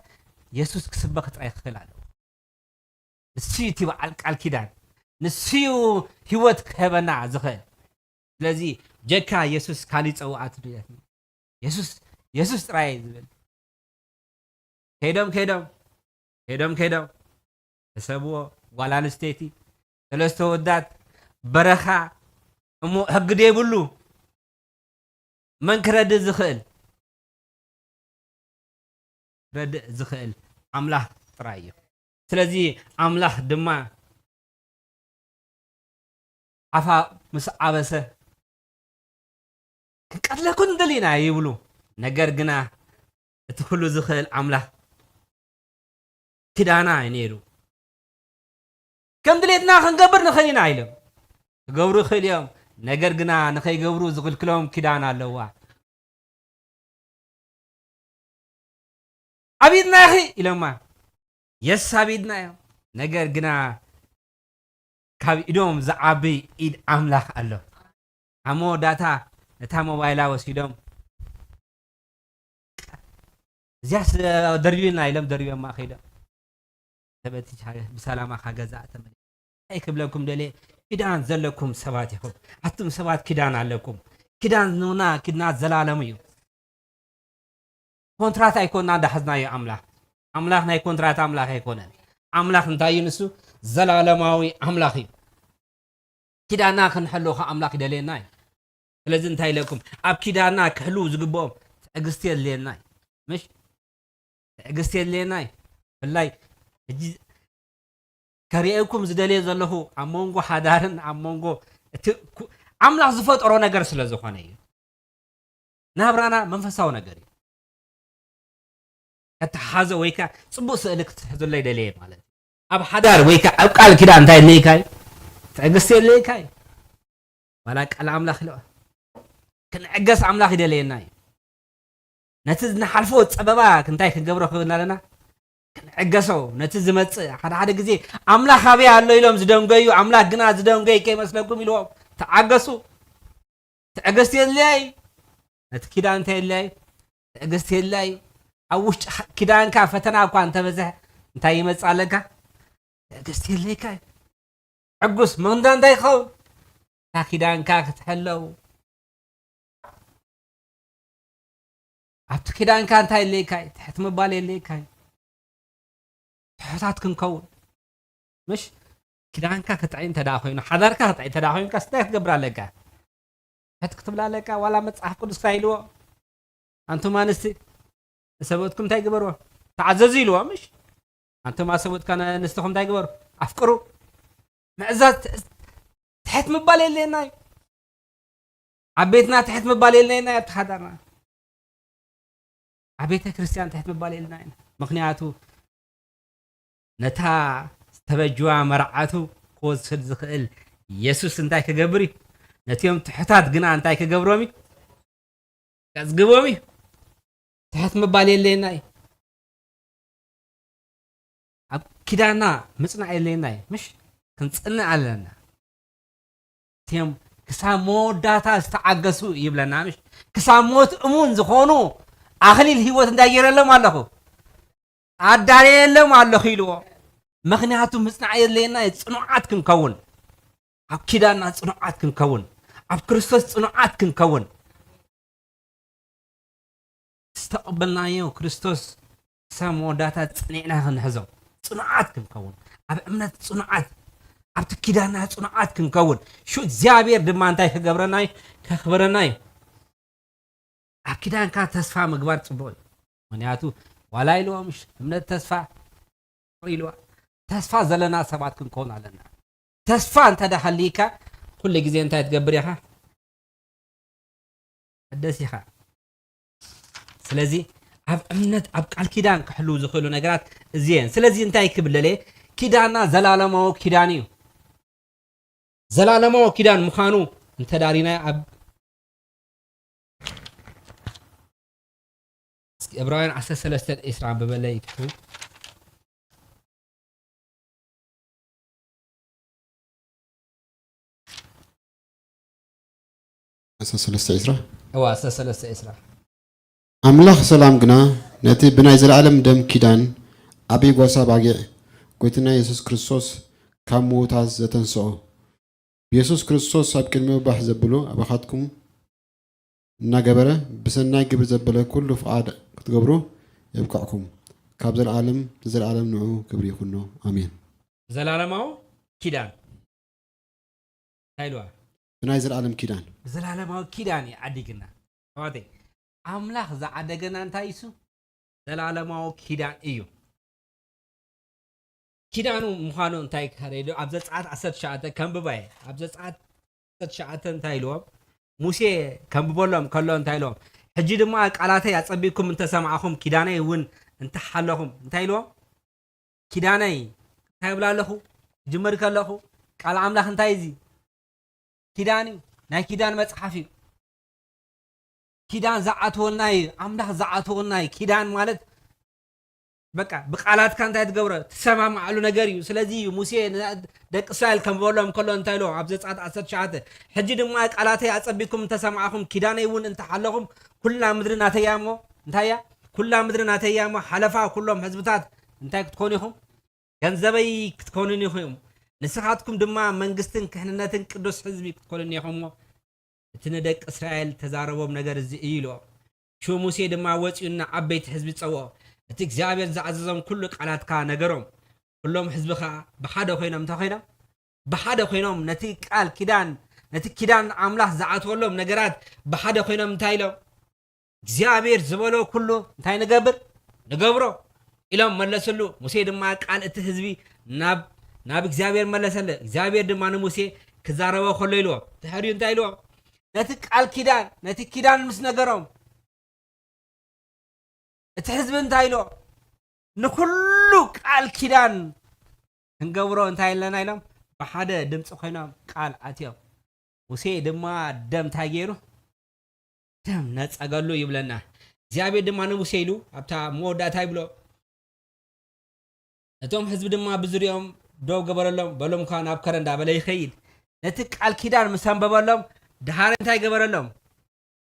የሱስ ክስበኽ ጥራይ ክኽእል ኣለዎ። ንሱ እዩ እቲ በዓል ቃል ኪዳን፣ ንሱ እዩ ህይወት ክህበና ዝኽእል። ስለዚ ጀካ የሱስ ካሊእ ጸዋዓት የሱስ የሱስ ጥራይ እዩ ዝብል። ከይዶም ከይዶም ከይዶም ከይዶም ተሰብዎ ጓል ኣንስተይቲ ሰለስተ ወዳት በረኻ እሞ ሕጊ ደይብሉ መን ክረድእ ዝኽእል? ክረድእ ዝኽእል ኣምላኽ ጥራይ እዩ። ስለዚ ኣምላኽ ድማ ኣፋ ምስ ዓበሰ ክንቀትለኩም ንደሊ ኢና ይብሉ። ነገር ግና እቲ ኩሉ ዝኽእል ኣምላኽ ኪዳና እዩ ነይሩ። ከም ድሌትና ክንገብር ንኽእል ኢና ኢሎም ክገብሩ ይኽእል እዮም። ነገር ግና ንኸይገብሩ ዝኽልክሎም ኪዳን ኣለዋ። ኣብ ኢድና ኢኺ ኢሎማ። የስ ኣብ ኢድና እዮም። ነገር ግና ካብ ኢዶም ዝዓቢ ኢድ ኣምላኽ ኣሎ። ኣብ መወዳእታ ነታ ሞባይላ ወሲዶም እዚያስ ደርብዩልና ኢሎም ደርብዮማ ከይዶም። ሰበቲ ብሰላማ ካብ ገዛእ ተመሊሳ እንታይ ክብለኩም ደልየ ኪዳን ዘለኩም ሰባት ኢኹም። ኣቱም ሰባት ኪዳን ኣለኩም። ኪዳንና ኪዳን ዘላለም እዩ። ኮንትራት ኣይኮንና እንዳሓዝናዮ ኣምላኽ። ኣምላኽ ናይ ኮንትራት ኣምላኽ ኣይኮነን። ኣምላኽ እንታይ እዩ ንሱ? ዘላለማዊ ኣምላኽ እዩ። ኪዳና ክንሕሉ ከ ኣምላኽ ይደልየና እዩ። ስለዚ እንታይ ኢለኩም ኣብ ኪዳና ክሕልው ዝግብኦም ትዕግስቲ የድልየና እዩ። ምሽ ትዕግስቲ የድልየና እዩ። ብፍላይ ሕጂ ከርእየኩም ዝደልየ ዘለኹ ኣብ መንጎ ሓዳርን ኣብ መንጎ እቲ ኣምላኽ ዝፈጠሮ ነገር ስለ ዝኾነ እዩ። ናብራና መንፈሳዊ ነገር እዩ። ከተሓዞ ወይ ከዓ ፅቡቅ ስእሊ ክትሕዘለይ ደለየ ማለት እዩ። ኣብ ሓዳር ወይ ከዓ ኣብ ቃል ኪዳን እንታይ የድልየካ እዩ? ትዕግስቲ የድልየካ እዩ። ዋላ ቃል ኣምላኽ ኢለዋ ክንዕገስ ኣምላኽ ይደለየና እዩ። ነቲ ንሓልፎ ፀበባ እንታይ ክንገብሮ ክብል ኣለና? ክንዕገሶ ነቲ ዝመፅእ ሓደ ሓደ ግዜ ኣምላኽ ኣበይ ኣሎ ኢሎም ዝደንገዩ ኣምላኽ ግና ዝደንገዩ ከይመስለኩም ኢልዎም ተዓገሱ። ትዕግስቲ የድልያ እዩ። ነቲ ኪዳን እንታይ የድልያ እዩ? ትዕግስቲ የድልያ እዩ። ኣብ ውሽጢ ኪዳንካ ፈተና እኳ እንተበዝሐ እንታይ ይመፅእ ኣለካ? ትዕግስቲ የድልየካ እዩ። ዕጉስ ምኽንዳ እንታይ ይኸውን? እታ ኪዳንካ ክትሕለው ኣብቲ ኪዳንካ እንታይ የድልየካ እዩ? ትሕት ምባል የድልየካ እዩ። ትሑታት ክንከውን ምሽ ኪዳንካ ክጥዒ እንተ ደኣ ኮይኑ ሓዳርካ ክጥዒ እንተ ደኣ ኮይንካ እንታይ ክትገብር ኣለካ? ሕት ክትብል ኣለካ ዋላ መጽሓፍ ቅዱስካ ኢልዎ ኣንቱም ኣንስቲ ንሰበትኩም እንታይ ግበርዎ ተዓዘዙ ኢልዎ ምሽ ኣንቱም ኣሰበትካ ንስትኹም እንታይ ግበሩ ኣፍቅሩ ምዕዛዝ ትሕት ምባል የለየና እዩ ኣብ ቤትና ትሕት ምባል የለየና እዩ ኣብቲ ሓዳርና ኣብ ቤተ ክርስቲያን ትሕት ምባል የለና ኢና ምክንያቱ ነታ ዝተበጅዋ መርዓቱ ክወስድ ዝኽእል የሱስ እንታይ ክገብር እዩ? ነቲኦም ትሑታት ግና እንታይ ክገብሮም እዩ? ከጽግቦም እዩ። ትሕት ምባል የለየና እዩ። ኣብ ኪዳና ምጽናዕ የለየና እዩ። ምሽ ክንጽንዕ ኣለና። እቲኦም ክሳብ መወዳእታ ዝተዓገሱ ይብለና ምሽ ክሳብ ሞት እሙን ዝኾኑ ኣኽሊል ህይወት እንታይ ገይረሎም ኣለኹ ኣዳለየሎም ኣለኹ ኢልዎ ምኽንያቱ ምጽናዕ የድለየና እዩ ጽኑዓት ክንከውን ኣብ ኪዳና ጽኑዓት ክንከውን ኣብ ክርስቶስ ጽኑዓት ክንከውን ዝተቐበልናዮ ክርስቶስ ክሳብ መወዳእታ ጸኒዕና ክንሕዞ፣ ጽኑዓት ክንከውን፣ ኣብ እምነት ጽኑዓት፣ ኣብቲ ኪዳንና ጽኑዓት ክንከውን፣ ሽዑ እግዚኣብሔር ድማ እንታይ ክገብረና እዩ? ከኽብረና እዩ። ኣብ ኪዳንካ ተስፋ ምግባር ጽቡቕ እዩ። ምኽንያቱ ዋላ ኢልዎም እምነት ተስፋ ኢልዋ፣ ተስፋ ዘለና ሰባት ክንከውን ኣለና። ተስፋ እንተ ደኣ ሃልይካ፣ ኩሉ ግዜ እንታይ ትገብር ኢኻ? ሕደስ ኢኻ። ስለዚ ኣብ እምነት፣ ኣብ ቃል ኪዳን ክሕልዉ ዝኽእሉ ነገራት እዚ እየን። ስለዚ እንታይ ክብል ደልየ? ኪዳንና ዘላለማዊ ኪዳን እዩ። ዘላለማዊ ኪዳን ምዃኑ እንተ ዳሪና ኣብ እስኪ ዕብራውያን ዓሰርተ ሰለስተ ዕስራ ኣንብበለይ ትኹ። ዓሰርተ ሰለስተ ዕስራ። እዋ፣ ዓሰርተ ሰለስተ ዕስራ። ኣምላኽ ሰላም ግና ነቲ ብናይ ዘለኣለም ደም ኪዳን ዓብዪ ጓሳ ባጊዕ፣ ጎይታና የሱስ ክርስቶስ ካብ ምዉታት ዘተንስኦ፣ ብየሱስ ክርስቶስ ኣብ ቅድሚኡ ባሕ ዘብሉ ኣባኻትኩም እናገበረ፣ ብሰናይ ግብሪ ዘበለ ኩሉ ፍቓድ ክትገብሩ የብቅዕኩም። ካብ ዘለኣለም ንዘለኣለም ንዑ ክብሪ ይኹኖ። ኣሜን። ዘላለማዊ ኪዳን እንታይ ኢልዋ? ብናይ ዘለኣለም ኪዳን። ብዘላለማዊ ኪዳን እዩ ዓዲግና። ኣሕዋተይ፣ ኣምላኽ ዝዓደገና እንታይ እዩ? ዘላለማዊ ኪዳን እዩ። ኪዳኑ ምዃኑ እንታይ ከረድኡ? ኣብ ዘጸኣት ዓሰርተ ትሽዓተ ከንብባ እየ። ኣብ ዘጸኣት ዓሰርተ ትሽዓተ እንታይ ኢልዎም? ሙሴ ከንብበሎም ከሎ እንታይ ኢልዎም? ሕጂ ድማ ቃላተይ ኣጸቢቕኩም እንተሰማዕኹም፣ ኪዳነይ እውን እንተሓለኹም፣ እንታይ ኢልዎም? ኪዳነይ እንታይ ይብል ኣለኹ? ክጅምር ከለኹ፣ ቃል ኣምላኽ እንታይ እዩ እዚ? ኪዳን እዩ። ናይ ኪዳን መጽሓፍ እዩ። ኪዳን ዝኣተወልና እዩ። ኣምላኽ ዝኣተወልና እዩ። ኪዳን ማለት በቃ ብቃላትካ እንታይ ትገብሮ? ትሰማማዓሉ ነገር እዩ። ስለዚ እዩ ሙሴ ን-፣ ደቂ እስራኤል ከንብበሎም ከሎ እንታይ ኢሎ? ኣብ ዘጸኣት ዓሰርተ ትሽዓተ፣ "ሕጂ ድማ ቃላተይ ኣጸቢኩም እንተሰማዕኹም፣ ኪዳነይ እውን እንተሓለኹም፣ ኩላ ምድሪ ናተይ እያ እሞ፣ እንታይ እያ? ኩላ ምድሪ ናተይ እያ እሞ፣ ሓለፋ ኩሎም ህዝብታት እንታይ ክትኮኑ ኢኹም? ገንዘበይ ክትኮኑኒ ኢኹም። ንስኻትኩም ድማ መንግስትን ክህንነትን ቅዱስ ህዝቢ ክትኮኑኒ ኢኹም እሞ፣ እቲ ንደቂ እስራኤል ተዛረቦም ነገር እዚ እዩ" ኢልዎ። ሽዑ ሙሴ ድማ ወጺኡ ንዓበይቲ ህዝቢ ጸውዖ። እቲ እግዚኣብሔር ዝኣዘዞም ኩሉ ቃላትካ ነገሮም። ኩሎም ህዝቢ ኸኣ ብሓደ ኾይኖም፣ እንታይ ኾይኖም? ብሓደ ኾይኖም ነቲ ቃል ኪዳን፣ ነቲ ኪዳን ኣምላኽ ዝኣተወሎም ነገራት ብሓደ ኾይኖም እንታይ ኢሎም? እግዚኣብሔር ዝበሎ ኩሉ እንታይ ንገብር? ንገብሮ ኢሎም መለስሉ። ሙሴ ድማ ቃል እቲ ህዝቢ ናብ፣ ናብ እግዚኣብሔር መለሰለ። እግዚኣብሔር ድማ ንሙሴ ክዛረቦ ከሎ ኢልዎ። ድሕሪኡ እንታይ ኢልዎ? ነቲ ቃል ኪዳን፣ ነቲ ኪዳን ምስ ነገሮም፣ እቲ ህዝቢ እንታይ ኢልዎ? ንኹሉ ቃል ኪዳን ክንገብሮ እንታይ ኣለና ኢሎም ብሓደ ድምፂ ኮይኖም ቃል ኣትዮም። ሙሴ ድማ ደም እንታይ ገይሩ? ደም ነጸገሉ ይብለና። እግዚኣብሔር ድማ ንሙሴ ኢሉ ኣብታ መወዳእታ ይብሎ። ነቶም ህዝቢ ድማ ብዙሪኦም ደው ገበረሎም፣ በሎም ከኣ ናብ ከረ እንዳበለ ይኸይድ። ነቲ ቃል ኪዳን ምስ ኣንበበሎም፣ ደሃረ እንታይ ገበረሎም?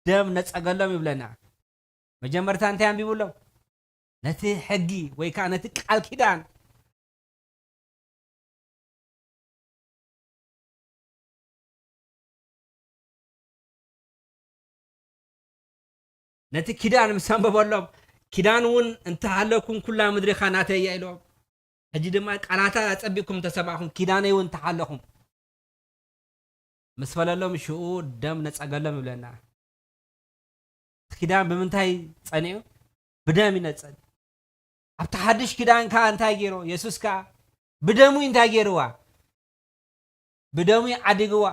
ደም ነጸገሎም ይብለና። መጀመርታ እንታይ ኣንቢቡሎም? ነቲ ሕጊ ወይ ከኣ ነቲ ቃል ኪዳን። ነቲ ኪዳን ምስ ኣንበበሎም፣ "ኪዳን እውን እንተሃለኩም ኩላ ምድሪ ኸኣ ናተይ እያ" ኢሎም። ሕጂ ድማ ቃላታ ኣጸቢቕኩም እንተሰማዕኹም፣ "ኪዳነይ እውን እንተሃለኹም" ምስ በለሎም፣ ሽኡ ደም ነጸገሎም ይብለና። እቲ ኪዳን ብምንታይ ጸኒዑ? ብደም ይነጸግ። ኣብቲ ሓድሽ ኪዳን ከኣ እንታይ ገይሩ? የሱስ ከኣ ብደሙ እዩ እንታይ ገይርዋ? ብደሙ እዩ ዓዲግዋ።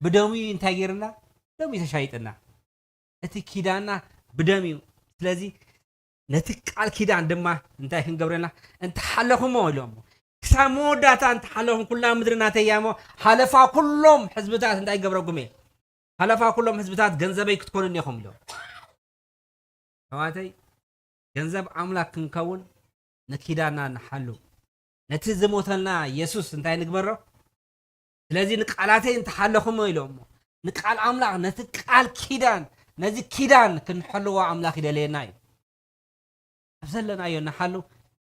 ብደሙ እዩ እንታይ ገይርና? ብደሙ እዩ ተሻይጥና። እቲ ኪዳንና ብደም እዩ። ስለዚ ነቲ ቃል ኪዳን ድማ እንታይ ክንገብረልና? እንተሓለኹሞ ኢሎሞ። ክሳብ መወዳእታ እንተሓለኹም ኩላ ምድሪ ናተይ እያ እሞ፣ ሓለፋ ኩሎም ህዝብታት እንታይ ይገብረኩም እየ? ሓለፋ ኩሎም ህዝብታት ገንዘበይ ክትኮኑኒ ኢኹም ኢሎም። ኣሕዋተይ፣ ገንዘብ ኣምላኽ ክንከውን ንኪዳንና ንሓሉ። ነቲ ዝሞተልና የሱስ እንታይ ንግበሮ? ስለዚ ንቃላተይ እንተሓለኹሞ ኢሎሞ፣ ንቃል ኣምላኽ፣ ነቲ ቃል ኪዳን፣ ነዚ ኪዳን ክንሕልዎ ኣምላኽ ይደልየና እዩ። ኣብ ዘለናዮ ንሓሉ፣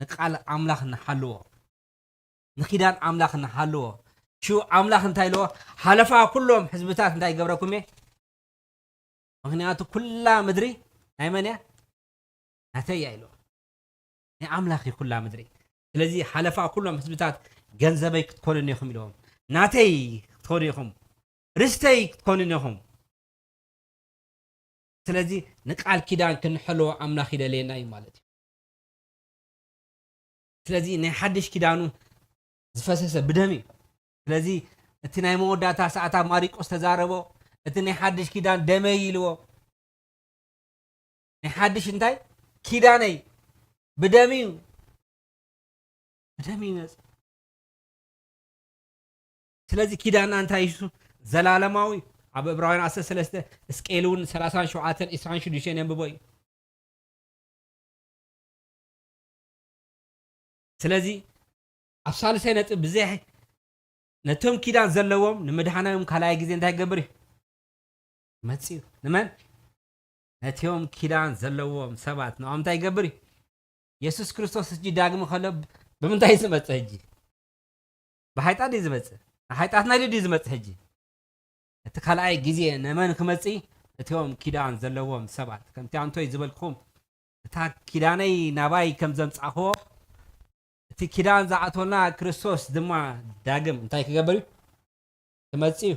ንቃል ኣምላኽ ንሓልዎ። ንኪዳን ኣምላኽ ንሓልዎ። ሽዑ ኣምላኽ እንታይ ኢልዎ? ሓለፋ ኩሎም ህዝብታት እንታይ ይገብረኩም እየ? ምኽንያቱ ኩላ ምድሪ ናይ መን እያ? ናተይ እያ ኢልዎ። ናይ ኣምላኽ እዩ ኩላ ምድሪ። ስለዚ ሓለፋ ኩሎም ህዝብታት ገንዘበይ ክትኮኑኒ ኢኹም ኢልዎም። ናተይ ክትኮኑ ኢኹም፣ ርስተይ ክትኮኑኒ ኢኹም። ስለዚ ንቃል ኪዳን ክንሕልዎ ኣምላኽ ይደልየና እዩ ማለት እዩ። ስለዚ ናይ ሓድሽ ኪዳኑ ዝፈሰሰ ብደም እዩ። ስለዚ እቲ ናይ መወዳእታ ሰዓት ኣብ ማሪቆስ ተዛረቦ፣ እቲ ናይ ሓድሽ ኪዳን ደመይ ኢልዎ። ናይ ሓድሽ እንታይ? ኪዳነይ ብደም እዩ። ብደም ይመጽእ። ስለዚ ኪዳና እንታይ እዩ? ዘላለማዊ። ኣብ ዕብራውያን ዓሰርተ ሰለስተ፣ እስቄል እውን ሰላሳን ሸውዓተን፣ ዕስራን ሽዱሽተን የንብቦ እዩ። ስለዚ ኣብ ሳልሳይ ነጥብ ብዘይ ነቶም ኪዳን ዘለዎም ንምድሓናዮም ካልኣይ ግዜ እንታይ ይገብር እዩ? መጽኡ። ንመን? ነቲኦም ኪዳን ዘለዎም ሰባት ንኦም እንታይ ይገብር እዩ? የሱስ ክርስቶስ ሕጂ ዳግም ከሎ ብምንታይ እዩ ዝመጽእ ሕጂ? ብሓይጣት ድዩ ዝመጽእ? ንሓይጣትና ኢሉ ድዩ ዝመጽእ ሕጂ? እቲ ካልኣይ ግዜ ንመን ክመጽእ? ነቲኦም ኪዳን ዘለዎም ሰባት። ከምቲ ኣንቶይ ዝበልኩም፣ እታ ኪዳነይ ናባይ ከም ዘምጻእክዎ፣ እቲ ኪዳን ዝኣትወልና ክርስቶስ ድማ ዳግም እንታይ ክገብር እዩ? ክመጽእ እዩ።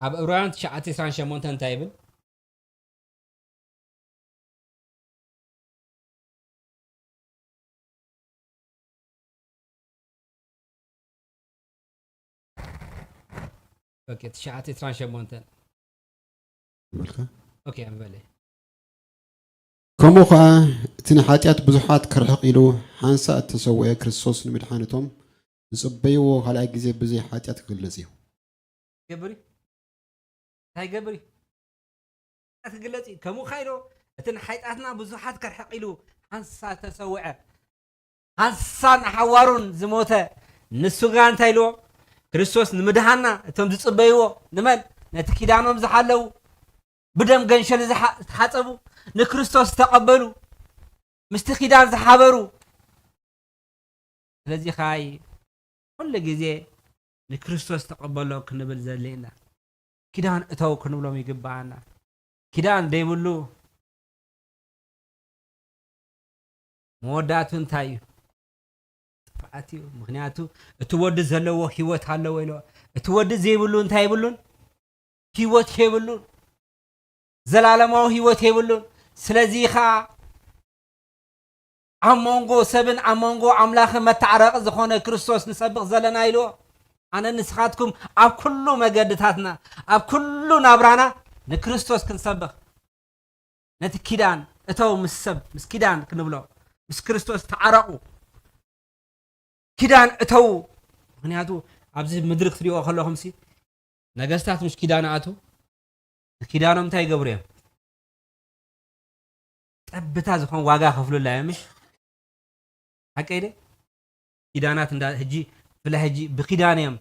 ኣብ ዕብራውያን ትሽዓተ ዕስራን ሸሞንተን እንታይ ይብል? ኦኬ፣ ትሽዓተ ዕስራን ሸሞንተን። በልካ? ኦኬ፣ ኣንበለ። ከምኡ ኸኣ እቲ ንሓጢኣት ብዙሓት ከርሕቕ ኢሉ ሓንሳእ እተሰውአ ክርስቶስ ንምድሓን እቶም ዝጽበይዎ ካልኣይ ግዜ ብዘይ ሓጢኣት ክግለጽ እዩ። ይገብር እዩ። እንታይ ይገብር እዩ? ሓጢኣት ክግለጽ እዩ። ከምኡ ኸኣ ኢሉ እቲ ንሓጢኣትና ብዙሓት ከርሕቕ ኢሉ ሓንሳእ ተሰውዐ። ሓንሳን ሓዋሩን ዝሞተ ንሱ ግና እንታይ ኢልዎ? ክርስቶስ ንምድሃና እቶም ዝጽበይዎ፣ ንመን? ነቲ ኪዳኖም ዝሓለዉ፣ ብደም ገንሸል ዝሓ-፣ ዝተሓጸቡ፣ ንክርስቶስ ዝተቐበሉ፣ ምስቲ ኪዳን ዝሓበሩ። ስለዚ ኸኣይ ኩሉ ግዜ ንክርስቶስ ተቐበሎ ክንብል ዘድልየና። ኪዳን እተው ክንብሎም ይግብኣና። ኪዳን ዘይብሉ መወዳእቱ እንታይ እዩ? ጥፍኣት እዩ። ምኽንያቱ እቲ ወዲ ዘለዎ ህይወት ኣለዎ ኢልዎ። እቲ ወዲ ዘይብሉ እንታይ የብሉን? ህይወት የብሉን። ዘላለማዊ ህይወት የብሉን። ስለዚ ኸኣ ኣብ መንጎ ሰብን ኣብ መንጎ ኣምላኽን መተዓረቒ ዝኾነ ክርስቶስ ንሰብኽ ዘለና ኢልዎ። ኣነ ንስኻትኩም ኣብ ኩሉ መገድታትና፣ ኣብ ኩሉ ናብራና ንክርስቶስ ክንሰብኽ፣ ነቲ ኪዳን እተው፣ ምስ ሰብ፣ ምስ ኪዳን ክንብሎ፣ ምስ ክርስቶስ ተዓረቑ፣ ኪዳን እተው። ምኽንያቱ ኣብዚ ምድሪ ክትሪእዎ ከለኹምሲ፣ ነገስታት ምስ ኪዳን ኣቱ፣ ንኪዳኖም እንታይ ይገብሩ እዮም? ጠብታ ዝኾን ዋጋ ከፍሉላ እዮም፣ ምሽ? ሓቀይ ደ? ኪዳናት እንዳ-፣ ሕጂ፣ ብፍላይ ሕጂ ብኪዳን እዮም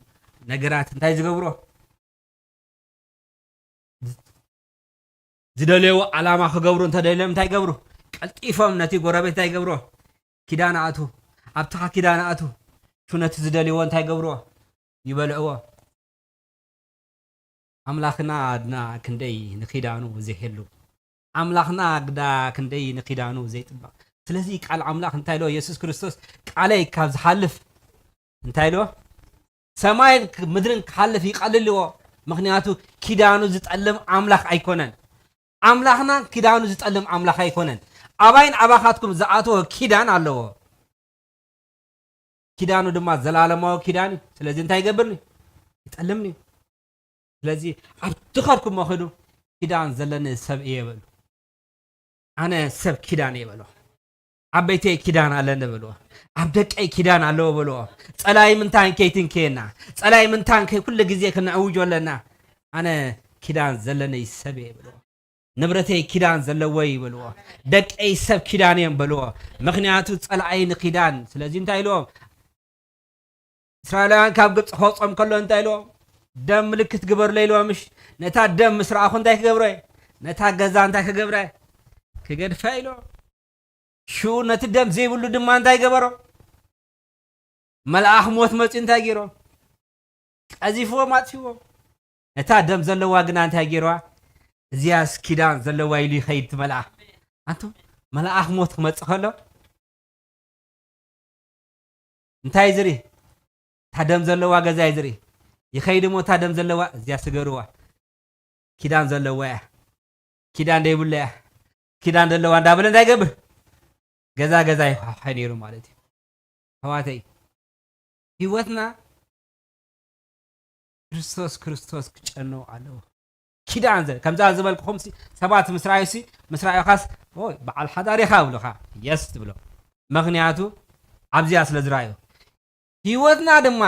ነገራት እንታይ ዝገብሩ? ዝደለይዎ ዓላማ ክገብሩ እንተደልዮም እንታይ ይገብሩ? ቀልጢፎም ነቲ ጎረቤት እንታይ ይገብርዎ? ኪዳን ኣቱ፣ ኣብትኻ ኪዳን ኣቱ። ሹ ነቲ ዝደልይዎ እንታይ ይገብርዎ? ይበልዕዎ። ኣምላኽና ግና ክንደይ ንኪዳኑ ዘይሕሉ፣ ኣምላኽና ግዳ ክንደይ ንኪዳኑ ዘይጥበቕ። ስለዚ ቃል ኣምላኽ እንታይ ኢሎ? የሱስ ክርስቶስ፣ "ቃለይ ካብ ዝሓልፍ" እንታይ ኢሎ? "ሰማይን ክ-፣ ምድርን ክሓልፍ ይቐልል" ኢልዎ። ምኽንያቱ ኪዳኑ ዝጠልም ኣምላኽ ኣይኮነን። ኣምላኽና ኪዳኑ ዝጠልም ኣምላኽ ኣይኮነን። ኣባይን ኣባኻትኩም ዝኣተወ ኪዳን ኣለዎ። ኪዳኑ ድማ ዘላለማዊ ኪዳን እዩ። ስለዚ እንታይ ይገብርኒ? ይጠልምኒ እዩ። ስለዚ ኣብ ትኸድኩሞ ኸዱ፣ "ኪዳን ዘለኒ ሰብ እየ" በሉ። "ኣነ ሰብ ኪዳን እየ" በሉ። "ኣብ ቤተይ ኪዳን ኣለኒ" በልዎ። "ኣብ ደቀይ ኪዳን ኣለዎ" በልዎ። "ጸላኢ ምንታን ከይትንከየና፣ ጸላኢ ምንታን ከይ-፣ ኩሉ ግዜ ክነዕውጆ ኣለና። ኣነ ኪዳን ዘለኒ ሰብ እየ" በልዎ። "ንብረተይ ኪዳን ዘለዎ እዩ" በልዎ። "ደቀይ ሰብ ኪዳን እዮም" በልዎ። ምኽንያቱ ጸላኢ ንኪዳን። ስለዚ እንታይ ኢልዎም? እስራኤላውያን ካብ ግብፂ ከውፅኦም ከሎ እንታይ ኢልዎም? "ደም ምልክት ግበሩለይ" ኢልዎም። ምሽ ነታ ደም ምስ ረኣኹ እንታይ ክገብረ? ነታ ገዛ እንታይ ክገብረ? ክገድፈ ኢልዎም። ሽኡ ነቲ ደም ዘይብሉ ድማ እንታይ ገበሮ? መልኣኽ ሞት መፂኡ እንታይ ገይሮ? ቀዚፍዎም፣ ኣጥፊዎም። ነታ ደም ዘለዋ ግና እንታይ ገይርዋ? "እዚያስ ኪዳን ዘለዋ" ኢሉ ይኸይድ እቲ መልኣኽ። ኣንቱ መልኣኽ ሞት ክመጽእ ከሎ እንታይ ዝርኢ? እታ ደም ዘለዋ ገዛ እዩ ዝርኢ። ይኸይድ እሞ እታ ደም ዘለዋ እዚኣ ስገርዋ፣ ኪዳን ዘለዋ እያ፣ ኪዳን ዘይብላ እያ፣ ኪዳን ዘለዋ እንዳበለ እንታይ ይገብር? ገዛ ገዛ ይኳሓ ነይሩ ማለት እዩ። ኣሕዋተይ፣ ህይወትና ክርስቶስ ክርስቶስ ክጨነው ኣለዎ። ኪዳን ዘ-፣ ከምዛ ዝበልኩኹም ሲ፣ ሰባት ምስ ረኣዩ ሲ፣ ምስ ረኣዩኻስ፣ "ኦይ፣ በዓል ሓዳር ኢኻ" ይብሉኻ። የስ ትብሎ። ምኽንያቱ ኣብዚኣ ስለ ዝረኣዩ። ህይወትና ድማ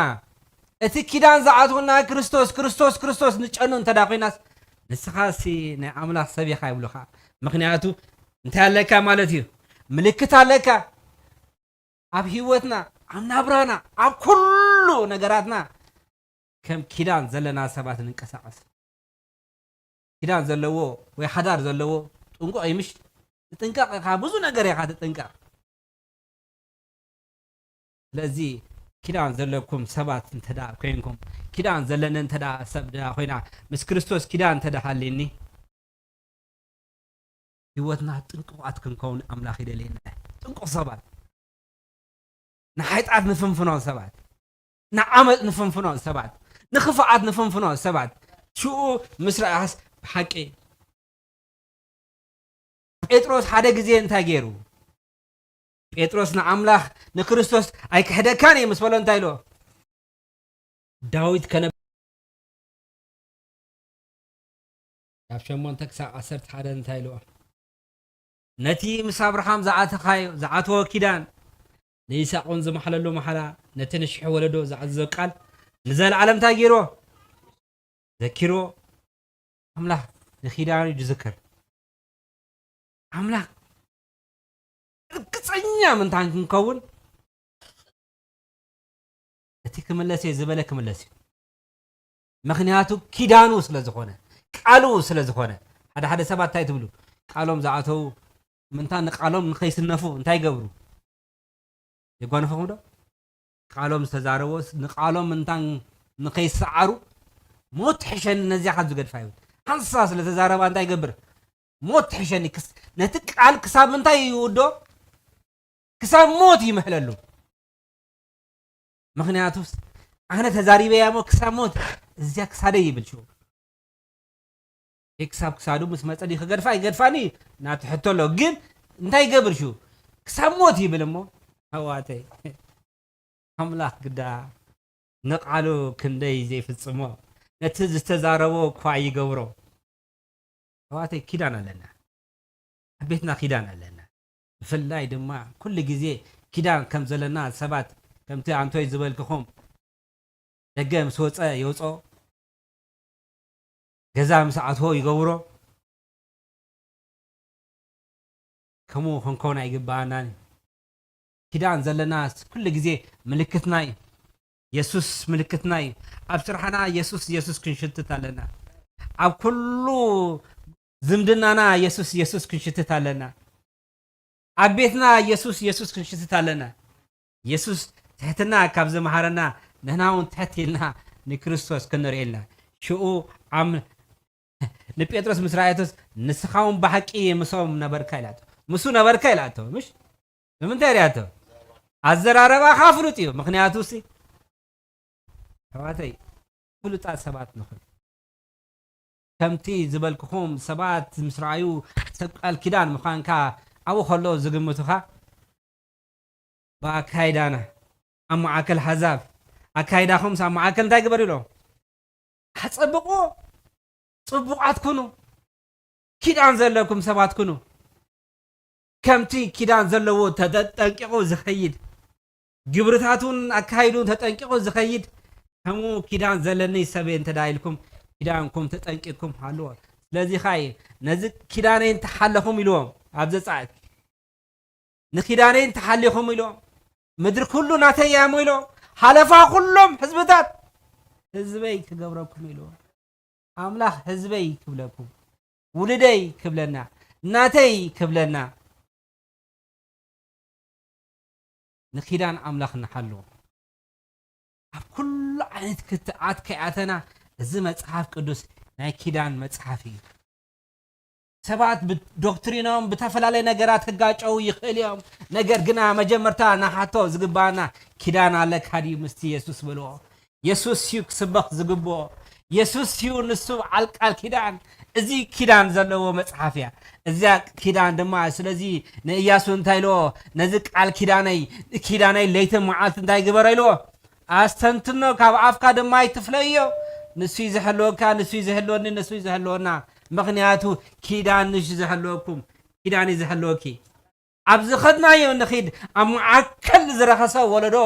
እቲ ኪዳን ዝኣትወና ክርስቶስ፣ ክርስቶስ፣ ክርስቶስ ንጨኑ እንተ ደኣ ኮይናስ፣ ንስኻ ሲ ናይ ኣምላኽ ሰብ ኢኻ ይብሉኻ። ምኽንያቱ እንታይ ኣለካ ማለት እዩ? ምልክት ኣለካ። ኣብ ህይወትና፣ ኣብ ናብራና፣ ኣብ ኩሉ ነገራትና ከም ኪዳን ዘለና ሰባት ንንቀሳቐስ። ኪዳን ዘለዎ ወይ ሓዳር ዘለዎ ጥንቁቕ እዩ፣ ምሽ? ትጥንቀቕ ኢኻ፣ ብዙ ነገር ኢኻ ትጥንቀቕ። ስለዚ ኪዳን ዘለኩም ሰባት እንተ ደኣ ኮይንኩም፣ ኪዳን ዘለኒ እንተ ደኣ ሰብ ደኣ ኮይና፣ ምስ ክርስቶስ ኪዳን እንተ ደኣ ሃልይኒ፣ ህይወትና ጥንቁቓት ክንከውን ኣምላኽ ይደልየና። ጥንቁቕ ሰባት፣ ንሓይጣት ንፍንፍኖ ሰባት፣ ንዓመጽ ንፍንፍኖ ሰባት፣ ንኽፍኣት ንፍንፍኖ ሰባት፣ ሽኡ ምስ ረኣስ ብሓቂ ጴጥሮስ ሓደ ግዜ እንታይ ገይሩ? ጴጥሮስ ንኣምላኽ ንክርስቶስ ኣይክሕደካን እየ ምስ በሎ እንታይ ኢልዎ? ዳዊት ከነ-፣ ካብ ሸሞንተ ክሳብ ዓሰርተ ሓደ እንታይ ኢልዎ? ነቲ ምስ ኣብርሃም ዝኣተኻዮ፣ ዝኣተዎ ኪዳን፣ ንይስሐቅ እውን ዝመሓለሉ መሓላ፣ ነቲ ንሽሕ ወለዶ ዝኣዘዞ ቃል ንዘለኣለም እንታይ ገይርዎ? ዘኪርዎ። ኣምላኽ ንኪዳኑ እዩ ዝዝክር። ኣምላኽ ርግጸኛ ምንታን ክንከውን፣ እቲ ክምለስ እየ ዝበለ ክምለስ እዩ። ምኽንያቱ ኪዳኑ ስለ ዝኾነ፣ ቃሉ ስለ ዝኾነ። ሓደ ሓደ ሰባት እንታይ ትብሉ? ቃሎም ዝኣተዉ ምንታን ንቃሎም ንኸይስነፉ እንታይ ይገብሩ? የጓንፎም ዶ? ቃሎም ዝተዛረቦስ ንቃሎም ምንታን ንኸይሰዓሩ፣ ሞት ትሕሸኒ ነዚኣ ካብ ዝገድፋ ይብል። ሓንሳ ስለ ተዛረባ እንታይ ይገብር? ሞት ትሕሸኒ። ክስ-፣ ነቲ ቃል ክሳብ ምንታይ ይውዶ? ክሳብ ሞት ይምሕለሉ። ምኽንያቱስ ኣነ ተዛሪበያ እሞ ክሳብ ሞት እዚኣ ክሳደይ ይብል ሽው። ክሳብ ክሳዱ ምስ መጸ ድዩ ክገድፋ ይገድፋኒ ናቲ ሕቶ ኣሎ። ግን እንታይ ይገብር ሽው? ክሳብ ሞት ይብል እሞ፣ ኣሕዋተይ፣ ኣምላኽ ግዳ ንቓሉ ክንደይ ዘይፍጽሞ፣ ነቲ ዝተዛረቦ እኳ ይገብሮ። ኣሕዋተይ፣ ኪዳን ኣለና። ኣብ ቤትና ኪዳን ኣለና። ብፍላይ ድማ ኩሉ ግዜ ኪዳን ከም ዘለና ሰባት፣ ከምቲ ኣንቶይ ዝበልክኹም፣ ደገ ምስ ወጸ ይወጾ፣ ገዛ ምስ ኣትዎ ይገብሮ። ከምኡ ክንከውን ኣይግብኣናን እዩ። ኪዳን ዘለና ኩሉ ግዜ ምልክትና እዩ። የሱስ ምልክትና እዩ። ኣብ ስራሕና የሱስ፣ የሱስ ክንሽትት ኣለና። ኣብ ኩሉ ዝምድናና የሱስ፣ የሱስ ክንሽትት ኣለና። ኣብ ቤትና የሱስ፣ የሱስ ክንሽትት ኣለና። የሱስ ትሕትና ካብ ዝመሃረና፣ ንሕና እውን ትሕት ኢልና ንክርስቶስ ክንርኢ ኢልና። ሽኡ ኣም-፣ ንጴጥሮስ ምስ ረኣየቶስ፣ "ንስኻ እውን ብሓቂ ምስኦም ነበርካ" ኢላቶ። "ምስኡ ነበርካ" ኢላቶ። ምሽ? ብምንታይ ሪኣቶ? ኣዘራረባኻ ፍሉጥ እዩ። ምኽንያቱ ሲ፣ ኣሕዋተይ፣ ፍሉጣት ሰባት ንኹን። ከምቲ ዝበልኩኹም፣ ሰባት ምስ ረኣዩ ሰብ ቃል ኪዳን ምዃንካ ኣብኡ ከሎ ዝግምቱኻ፣ ብኣካይዳና ኣብ ማእከል ኣሕዛብ፣ ኣካይዳኹምስ ኣብ ማእከል እንታይ ግበር ኢሎም? ኣጸብቑ፣ ጽቡቓት ኩኑ፣ ኪዳን ዘለኩም ሰባት ኩኑ። ከምቲ ኪዳን ዘለዎ ተጠንቂቑ ዝኸይድ፣ ግብርታቱን ኣካይዱን ተጠንቂቑ ዝኸይድ፣ ከምኡ ኪዳን ዘለኒ ሰብ እየ እንተ ደኣ ኢልኩም፣ ኪዳንኩም ተጠንቂቕኩም ሃልዎ። ስለዚ ኸኣ እዩ፣ ነዚ ኪዳነይ እንተሓለኹም ኢልዎም ኣብ ዘጸኣት። ንኪዳነይ እንተሓሊኹም ኢሎም፣ ምድሪ ኩሉ ናተይ እያ እሞ ኢሎም፣ ሓለፋ ኩሎም ህዝብታት ህዝበይ ክገብረኩም ኢልዎም። ኣምላኽ ህዝበይ ክብለኩም፣ ውሉደይ ክብለና፣ ናተይ ክብለና። ንኪዳን ኣምላኽ ንሓሎ። ኣብ ኩሉ ዓይነት ክትዓት ከይኣተና፣ እዚ መጽሓፍ ቅዱስ ናይ ኪዳን መጽሓፍ እዩ። ሰባት ብዶክትሪኖም ብተፈላለየ ነገራት ክጋጨው ይኽእል እዮም። ነገር ግና መጀመርታ ንሓቶ ዝግባና፣ ኪዳን ኣለካ ድዩ ምስቲ የሱስ በልዎ። የሱስ እዩ ክስበኽ ዝግብኦ። የሱስ እዩ ንሱ በዓል ቃል ኪዳን። እዚ ኪዳን ዘለዎ መጽሓፍ እያ። እዚያ ኪዳን ድማ፣ ስለዚ ንእያሱ እንታይ ኢልዎ? ነዚ ቃል ኪዳነይ፣ ኪዳነይ ለይትን መዓልቲ እንታይ ግበሮ ኢልዎ? ኣስተንትኖ፣ ካብ ኣፍካ ድማ ኣይትፍለዮ። ንሱ እዩ ዝሕልወካ፣ ንሱ እዩ ዝሕልወኒ፣ ንሱ እዩ ዝሕልወና። ምኽንያቱ ኪዳን ንሽ ዝሕልወኩም፣ ኪዳን እዩ ዝሕልወኪ። ኣብ ዝኸድናዮ ንኺድ፣ ኣብ መዓከል ዝረኸሰ ወለዶ፣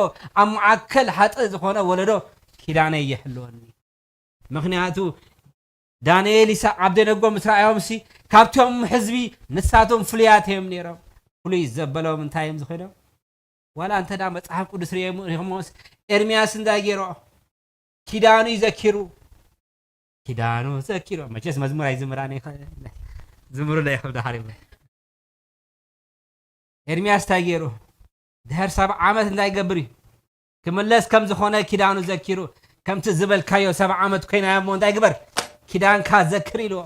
ኣብ መዓከል ሓጥእ ዝኾነ ወለዶ ኪዳነይ ይሕልወኒ። ምኽንያቱ ዳንኤል፣ ይስሐቅ፣ ዓብደነጎ ምስ ረኣዮም ሲ፣ ካብቶም ህዝቢ ንሳቶም ፍሉያት እዮም ነይሮም። ፍሉይ ዘበሎም እንታይ እዮም ዝኸዶም? ዋላ እንተ ደኣ መጽሓፍ ቅዱስ ሪኦሞ-፣ ሪኦሞስ፣ ኤርምያስ እንታይ ገይሮ? ኪዳኑ እዩ ዘኪሩ። ኪዳኑ ዘኪሩ። መቸስ መዝሙር ኣይዝምራን እየ። ዝምሩ ዶ ይኸብዶ ሓሪሙ። ኤርምያስ እንታይ ገይሩ? ድሕር ሰብዓ ዓመት እንታይ ይገብር እዩ? ክምለስ ከም ዝኾነ ኪዳኑ ዘኪሩ፣ ከምቲ ዝበልካዮ ሰብዓ ዓመት ኮይና እሞ እንታይ ግበር? ኪዳንካ ዘክር ኢልዎ።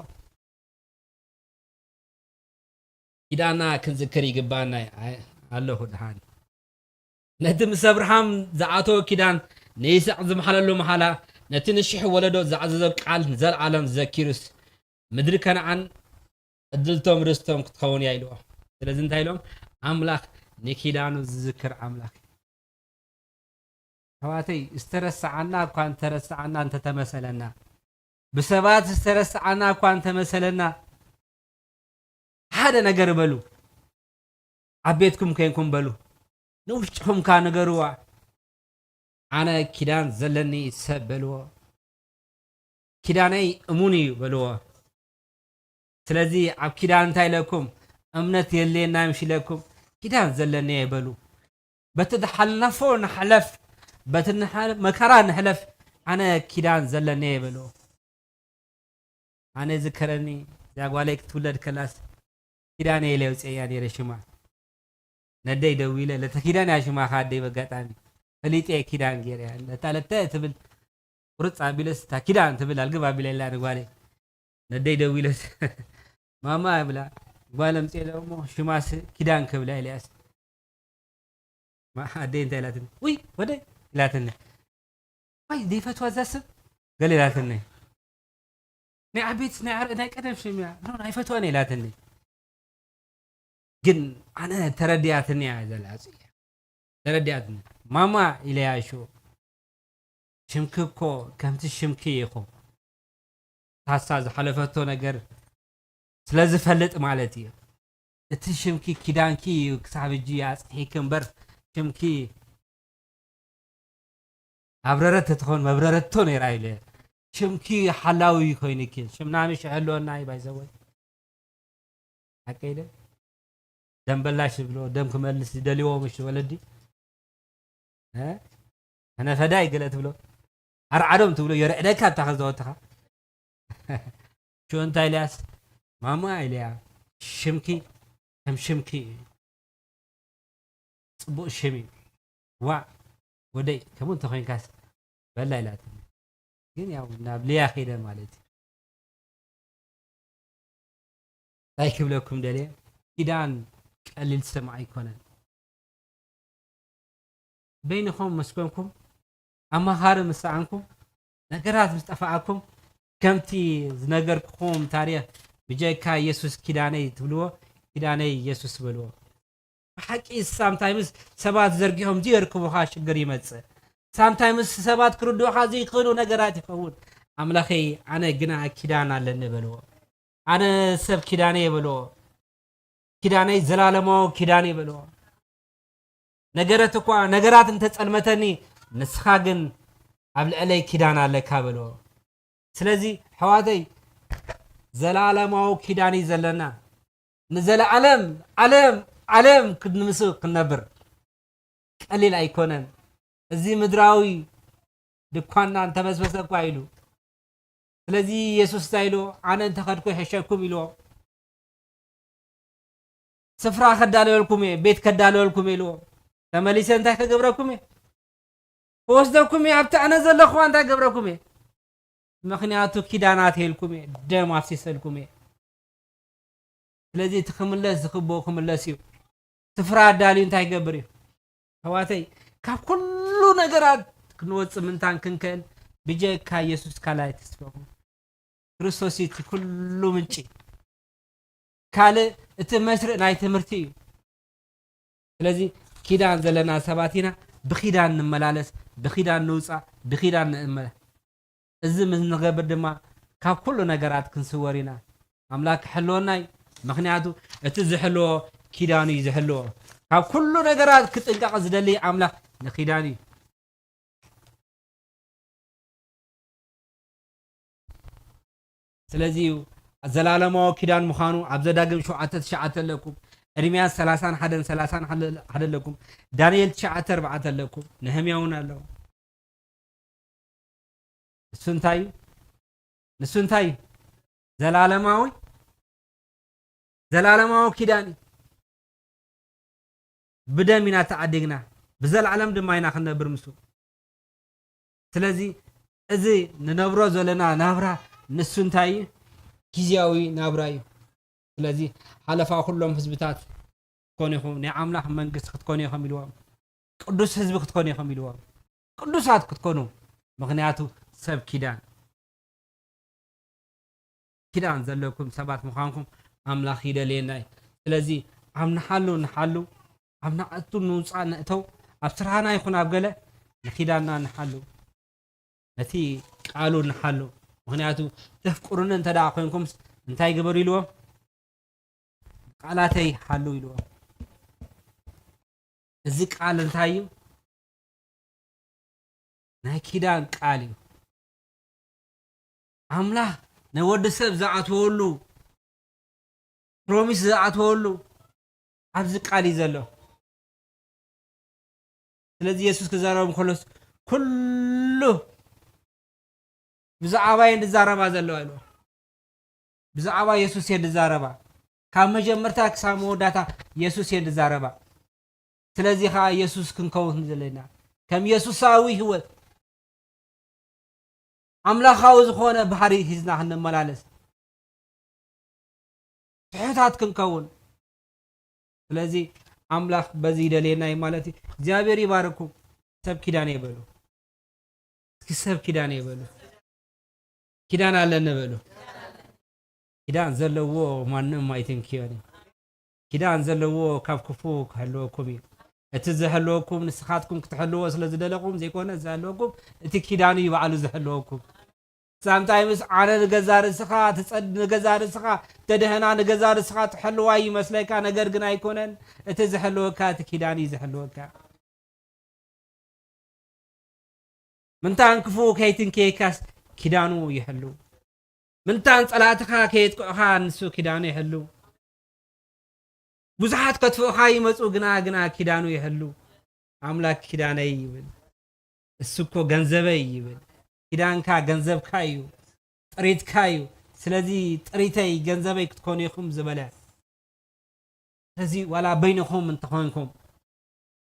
ኪዳና ክንዝክር ይግባና። ኣይ-፣ ኣለኹ ደሓን። ነቲ ምስ ኣብርሃም ዝኣተወ ኪዳን፣ ንይስሐቅ ዝመሓለሉ መሓላ፣ ነቲ ንሽሕ ወለዶ ዝኣዘዞ ቃል ንዘለኣለም ዘኪሩስ፣ ምድሪ ከነዓን ዕድልቶም ርስቶም ክትኸውን እያ ኢልዎ። ስለዚ እንታይ ኢሎም? ኣምላኽ ንኪዳኑ ዝዝክር ኣምላኽ እዩ። ኣሕዋተይ፣ ዝተረስዓና እኳ እንተረስዓና እንተተመሰለና፣ ብሰባት ዝተረስዓና እኳ እንተመሰለና፣ ሓደ ነገር በሉ። ኣብ ቤትኩም ኬንኩም በሉ። ንውሽጥኹም ከኣ ንገርዋ። ኣነ ኪዳን ዘለኒ ሰብ በልዎ። ኪዳነይ እሙን እዩ በልዎ። ስለዚ ኣብ ኪዳን እንታይ ኢለኩም? እምነት የድልየና ምሽ ኢለኩም፣ ኪዳን ዘለኒ እየ በሉ። በቲ ዝሓለፎ ንሕለፍ፣ በቲ ንሓ-፣ መከራ ንሕለፍ፣ ኣነ ኪዳን ዘለኒ እየ በልዎ። ኣነ ዝከረኒ፣ እዛ ጓለይ ክትውለድ ከላስ ኪዳነ ኢለ ኣውፅኤያ ነይረ ሽማ። ነደይ ደዊለ፣ ለተ ኪዳን እያ ሽማ፣ ከኣደይ በጋጣሚ ፈሊጠ ኪዳን ገይረ እያ። ለታ ለተ ትብል ቁርፅ ኣቢለስ፣ እታ ኪዳን ትብል ኣልግብ ኣቢለ ኢላ ንጓለይ። ነደይ ደዊለስ፣ ማማ እብላ፣ ጓል ኣምፅኤ እሞ ሽማስ ኪዳን ክብላ ኢለያስ። ማ-፣ ኣደይ እንታይ ኢላትኒ? ውይ፣ ወደይ ኢላትኒ። ዋይ፣ ዘይፈትዋ እዛ ስም ገለ ኢላትኒ። ናይ ዓበይቲ ናይ ዓር-፣ ናይ ቀደም ሽም እያ። ኖ፣ ኣይፈትዋን እየ ኢላትኒ። ግን ኣነ ተረዲኣትኒ እያ ዘላ፣ ጽያ። ተረዲኣትኒ። ማማ ኢለያ ሽዑ። ሽምኪ እኮ ከምቲ ሽምኪ ኢኹ። ታሳ ዝሓለፈቶ ነገር ስለ ዝፈልጥ ማለት እዩ። እቲ ሽምኪ ኪዳንኪ እዩ ክሳብ ሕጂ ኣጽኒሒኪ እምበር፣ ሽምኪ ኣብረረት ተትኾን መብረረቶ ነይራ ኢለ። ሽምኪ ሓላዊ ኮይንኪ። ሽምና ምሽ ይሕልወና እዩ ባይዘወይ። ሓቀይ ደ? ደም በላሽ ዝብሎ፣ ደም ክመልስ ዝደልዎ ምሽ ወለዲ። እ? ኣነ ፈዳይ ገለ ትብሎ። ኣርዓዶም ትብሎ፣ የርዕደካ እታ ከዘወትኻ። ሽዑ እንታይ ኢልያስ? ማማ ኢልያ፣ ሽምኪ ከም ሽምኪ እዩ። ጽቡቕ ሽም እዩ። ዋእ ወደይ፣ ከምኡ እንተኾይንካስ በላ ኢላትኒ። ግን ያው ናብ ልያ ከይደ ማለት እዩ። እንታይ ክብለኩም ደልየ፣ ኪዳን ቀሊል ዝሰምዕ ኣይኮነን። በይንኹም ምስ ኮንኩም፣ ኣማኻሪ ምስ ሰኣንኩም፣ ነገራት ምስ ጠፍኣኩም፣ ከምቲ ዝነገርኩኹም ታሪኽ፣ ብጀካ የሱስ ኪዳነይ ትብልዎ፣ ኪዳነይ የሱስ በልዎ። ብሓቂ ሳምታይምስ ሰባት ዘርጊሖም ዝየርክቡኻ ሽግር ይመጽእ። ሳምታይምስ ሰባት ክርድኡኻ ዘይክእሉ ነገራት ይኸውን። ኣምላኸይ፣ ኣነ ግና ኪዳን ኣለኒ በልዎ። ኣነ ሰብ ኪዳነይ በልዎ። ኪዳነይ ዘላለማዊ ኪዳን እዩ በልዎ። ነገረት እኳ፣ ነገራት እንተጸልመተኒ፣ ንስኻ ግን ኣብ ልዕለይ ኪዳን ኣለካ በልዎ። ስለዚ ኣሕዋተይ፣ ዘላለማዊ ኪዳን እዩ ዘለና። ንዘለኣለም ዓለም ዓለም ክንምስ ክንነብር ቀሊል ኣይኮነን። እዚ ምድራዊ ድኳንና እንተበስበሰ እኳ ኢሉ። ስለዚ የሱስ እንታይ ኢሉ? ኣነ እንተኸድኩ ይሕሸኩም ኢልዎ። ስፍራ ከዳልወልኩም እየ፣ ቤት ከዳልወልኩም እየ ኢልዎ። ተመሊሰ እንታይ ከገብረኩም እየ? ክወስደኩም እየ፣ ኣብቲ ኣነ ዘለኹዋ እንታይ ገብረኩም እየ? ምኽንያቱ ኪዳን ኣትየልኩም እየ፣ ደም ኣፍሲሰልኩም እየ። ስለዚ እቲ ክምለስ ዝግብኦ ክምለስ እዩ። ስፍራ ኣዳልዩ እንታይ ይገብር እዩ? ኣሕዋተይ፣ ካብ ኩሉ ነገራት ክንወጽእ ምንታን ክንክእል ብጀካ የሱስ ካልኣይ ተስፋኹም። ክርስቶስ እዩ እቲ ኩሉ ምንጪ። ካልእ እቲ መስርእ ናይ ትምህርቲ እዩ። ስለዚ ኪዳን ዘለና ሰባት ኢና፣ ብኪዳን ንመላለስ፣ ብኪዳን ንውጻእ፣ ብኪዳን ንእመ-፣ እዚ ምስ ንገብር ድማ ካብ ኩሉ ነገራት ክንስወር ኢና። ኣምላክ ክሕልወና እዩ። ምኽንያቱ እቲ ዝሕልዎ ኪዳኑ እዩ ዝሕልዎ። ካብ ኩሉ ነገራት ክጥንቀቕ ዝደሊ ኣምላክ ንኪዳን እዩ። ስለዚ እዩ ዘላለማዊ ኪዳን ምዃኑ ኣብ ዘዳግም ሸውዓተ ትሽዓተ ኣለኩም፣ ኤርምያስ ሰላሳን ሓደን ሰላሳን ሓደ ኣለኩም፣ ዳንኤል ትሽዓተ ኣርባዕተ ኣለኩም፣ ነህምያ እውን ኣለዎ። ንሱ እንታይ እዩ? ንሱ እንታይ እዩ? ዘላለማዊ፣ ዘላለማዊ ኪዳን እዩ። ብደም ኢና ተዓዲግና፣ ብዘለዓለም ድማ ኢና ክንነብር ምስኡ። ስለዚ እዚ ንነብሮ ዘለና ናብራ ንሱ እንታይ እዩ? ግዝያዊ ናብራ እዩ። ስለዚ ሓለፋ ኩሎም ህዝብታት ክትኮኑ ኢኹም፣ ናይ ኣምላኽ መንግስቲ ክትኮኑ ኢኹም ኢልዎም። ቅዱስ ህዝቢ ክትኮኑ ኢኹም ኢልዎም። ቅዱሳት ክትኮኑ፣ ምኽንያቱ ሰብ ኪዳን፣ ኪዳን ዘለኩም ሰባት ምዃንኩም ኣምላኽ ይደልየና እዩ። ስለዚ ኣብ ንሓሉ ንሓሉ፣ ኣብ ንኣቱ ንውፃእ ንእተው፣ ኣብ ስራሕና ይኹን ኣብ ገለ ንኪዳንና ንሓሉ፣ ነቲ ቃሉ ንሓሉ። ምኽንያቱ ተፍቅሩኒ እንተ ደኣ ኮይንኩምስ እንታይ ግበሩ ኢልዎም? ቃላተይ ሓሉ ኢልዎም። እዚ ቃል እንታይ እዩ? ናይ ኪዳን ቃል እዩ። ኣምላኽ ንወዲ ሰብ ዝኣተወሉ፣ ፕሮሚስ ዝኣተወሉ ኣብዚ ቃል እዩ ዘሎ። ስለዚ የሱስ ክዛረቦም ከሎስ ኩሉ ብዛዕባ እየን ዝዛረባ ዘለዋ ኢልዎ። ብዛዕባ የሱስ እየን ዝዛረባ። ካብ መጀመርታ ክሳብ መወዳእታ የሱስ እየን ዝዛረባ። ስለዚ ኸዓ የሱስ ክንከውን ዘለና፣ ከም የሱሳዊ ህይወት ኣምላኻዊ ዝኾነ ባህሪ ሒዝና ክንመላለስ፣ ትሑታት ክንከውን። ስለዚ ኣምላኽ በዚ ይደልየና እዩ ማለት እዩ። እግዚኣብሔር ይባርኩም። ሰብ ኪዳን ይበሉ። እስኪ ሰብ ኪዳን ይበሉ። ኪዳን ኣለኒ በሉ። ኪዳን ዘለዎ ማንም ኣይትንክዮን እዩ። ኪዳን ዘለዎ ካብ ክፉ ክሕልወኩም እዩ። እቲ ዝሕልወኩም ንስኻትኩም ክትሕልዎ ስለ ዝደለኹም ዘይኮነ ዝሕልወኩም እቲ ኪዳኑ እዩ ባዕሉ ዝሕልወኩም። ሳምታይምስ ኣነ ንገዛ ርእስኻ ትጸድ-፣ ንገዛ ርእስኻ ተድህና፣ ንገዛ ርእስኻ ትሕልዋ ይመስለካ፣ ነገር ግን ኣይኮነን። እቲ ዝሕልወካ እቲ ኪዳን እዩ ዝሕልወካ። ምንታን ክፉ ከይትንከየካስ ኪዳኑ ይሕሉ። ምንታን ጸላእትኻ ከየጥቅዑኻ ንሱ ኪዳኑ ይሕሉ። ብዙሓት ከጥፍኡኻ ይመጹ፣ ግና፣ ግና ኪዳኑ ይሕሉ። ኣምላክ ኪዳነይ ይብል። እሱ እኮ ገንዘበይ ይብል። ኪዳንካ ገንዘብካ እዩ፣ ጥሪትካ እዩ። ስለዚ ጥሪተይ ገንዘበይ ክትኮኑ ኢኹም ዝበለ። ስለዚ ዋላ በይንኹም እንተኾንኩም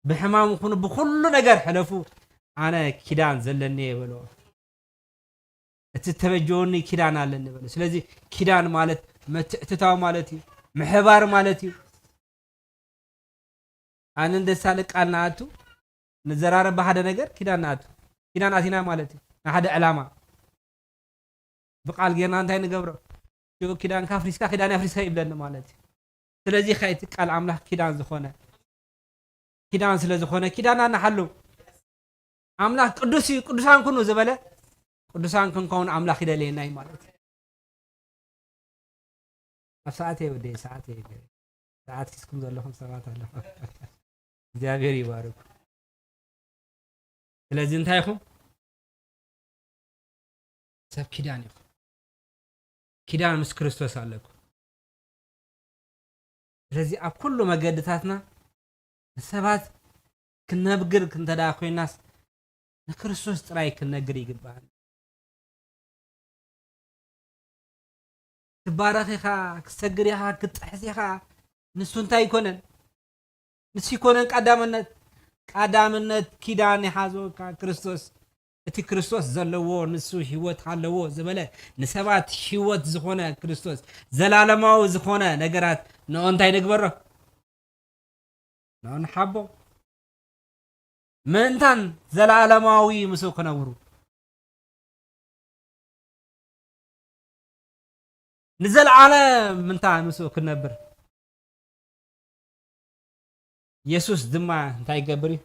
ብሕማም ይኹን ብኹሉ ነገር ሕለፉ፣ ኣነ ኪዳን ዘለኒ እየ በልዎ። እቲ ተበጀወኒ ኪዳን ኣለኒ በሉ። ስለዚ ኪዳን ማለት ምትእትታው ማለት እዩ፣ ምሕባር ማለት እዩ። ኣነ እንደ ሳልቅ ቃል ንኣቱ ንዘራረብ ብሓደ ነገር ኪዳን ንኣቱ። ኪዳን ኣቲና ማለት እዩ፣ ንሓደ ዕላማ። ብቃል ጌርና እንታይ ንገብሮ? ሽዑ ኪዳንካ ኣፍሪስካ ኪዳን ኣፍሪስካ ይብለኒ ማለት እዩ። ስለዚ ኸ እቲ ቃል ኣምላኽ ኪዳን ዝኾነ፣ ኪዳን ስለ ዝኾነ ኪዳና ንሓሉ። ኣምላኽ ቅዱስ እዩ፣ ቅዱሳን ኩኑ ዝበለ ቅዱሳን ክንከውን ኣምላኽ ይደልየና እዩ ማለት እዩ። ኣብ ሰዓት እየ ወደይ፣ ሰዓት እየ። ሰዓት ሒዝኩም ዘለኹም ሰባት ኣለኹም። እግዚኣብሔር ይባርኩ። ስለዚ እንታይ ኢኹም? ሰብ ኪዳን ኢኹም። ኪዳን ምስ ክርስቶስ ኣለኩም። ስለዚ ኣብ ኩሉ መገድታትና ንሰባት ክነብግር እንተ ደኣ ኮይናስ ንክርስቶስ ጥራይ ክንነግር ይግባኣና። ክትባረኽ ኢኻ፣ ክትሰግር ኢኻ፣ ክትጥሕስ ኢኻ። ንሱ እንታይ ኣይኮነን? ንሱ ኣይኮነን ቀዳምነት። ቀዳምነት ኪዳን ይሓዘካ ክርስቶስ። እቲ ክርስቶስ ዘለዎ ንሱ ህይወት ኣለዎ ዝበለ፣ ንሰባት ህይወት ዝኾነ ክርስቶስ፣ ዘላለማዊ ዝኾነ ነገራት ንኦ እንታይ ንግበሮ? ንኦ ንሓቦ። ምእንታን ዘላለማዊ ምስኡ ክነብሩ። ንዘለዓለም ምንታ ምስኡ ክንነብር። የሱስ ድማ እንታይ ይገብር እዩ?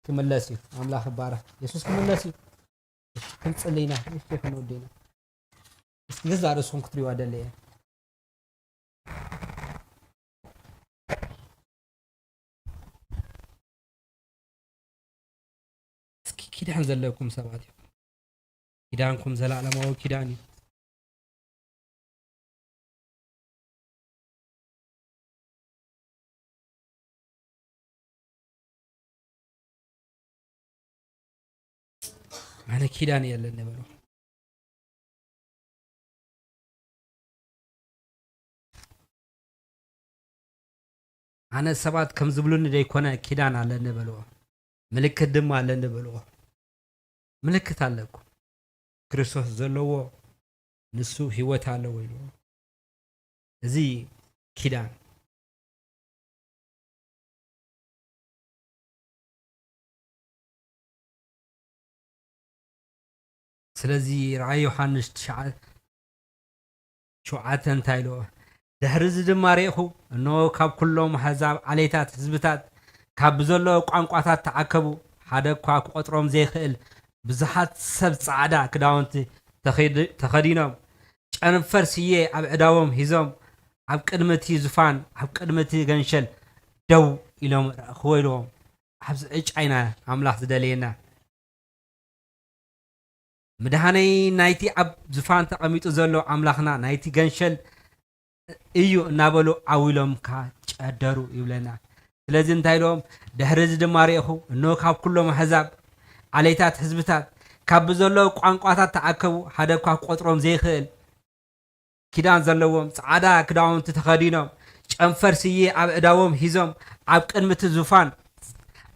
ክምለስ እዩ። ኣምላኽ ይባረኽ። የሱስ ክምለስ እዩ። ክንጽሊ ኢና። እስኪ ክንወዲ ኢና። እስኪ ገዛ ርእስኹም ክትሪዋ ደለየ። እስኪ ኪዳን ዘለኩም ሰባት እዩ። ኪዳንኩም ዘላለማዊ ኪዳን እዩ። ኣነ ኪዳን የለን ነበሩ። ኣነ ሰባት ከም ዝብሉኒ ዘይኮነ ኪዳን ኣለኒ በልዎ። ምልክት ድማ ኣለኒ በልዎ። ምልክት ኣለኩም። ክርስቶስ ዘለዎ ንሱ ህይወት ኣለዎ ኢልዎ። እዚ ኪዳን። ስለዚ ራእይ ዮሃንስ ትሽዓ ሸውዓተ እንታይ ኢልዎ? ድሕሪ እዚ ድማ ርኢኹ፣ እንሆ ካብ ኩሎም ኣህዛብ ዓሌታት ህዝብታት ካብ ብዘሎ ቋንቋታት ተኣከቡ፣ ሓደ እኳ ክቖጽሮም ዘይክእል ብዙሓት ሰብ ጻዕዳ ክዳውንቲ ተኸዲ-፣ ተኸዲኖም ጨንፈር ስየ ኣብ ኣእዳዎም ሒዞም ኣብ ቅድሚ እቲ ዙፋን ኣብ ቅድሚ እቲ ገንሸል ደው ኢሎም ረእኽዎ ኢልዎም። ኣብዚ ዕጫ ኢና ኣምላኽ ዝደልየና። ምድሓነይ ናይቲ ኣብ ዙፋን ተቐሚጡ ዘሎ ኣምላኽና ናይቲ ገንሸል እዩ እናበሉ ዓው ኢሎም ከኣ ጨደሩ ይብለና። ስለዚ እንታይ ኢሎም? ድሕሪ እዚ ድማ ርኢኹ፣ እንሆ ካብ ኩሎም ኣህዛብ፣ ዓሌታት፣ ህዝብታት፣ ካብ ብዘሎ ቋንቋታት ተኣከቡ፣ ሓደ እኳ ክቖጽሮም ዘይኽእል ኪዳን ዘለዎም፣ ጻዕዳ ክዳውንቲ ተኸዲኖም፣ ጨንፈር ስየ ኣብ ኣእዳዎም ሒዞም፣ ኣብ ቅድሚ እቲ ዙፋን፣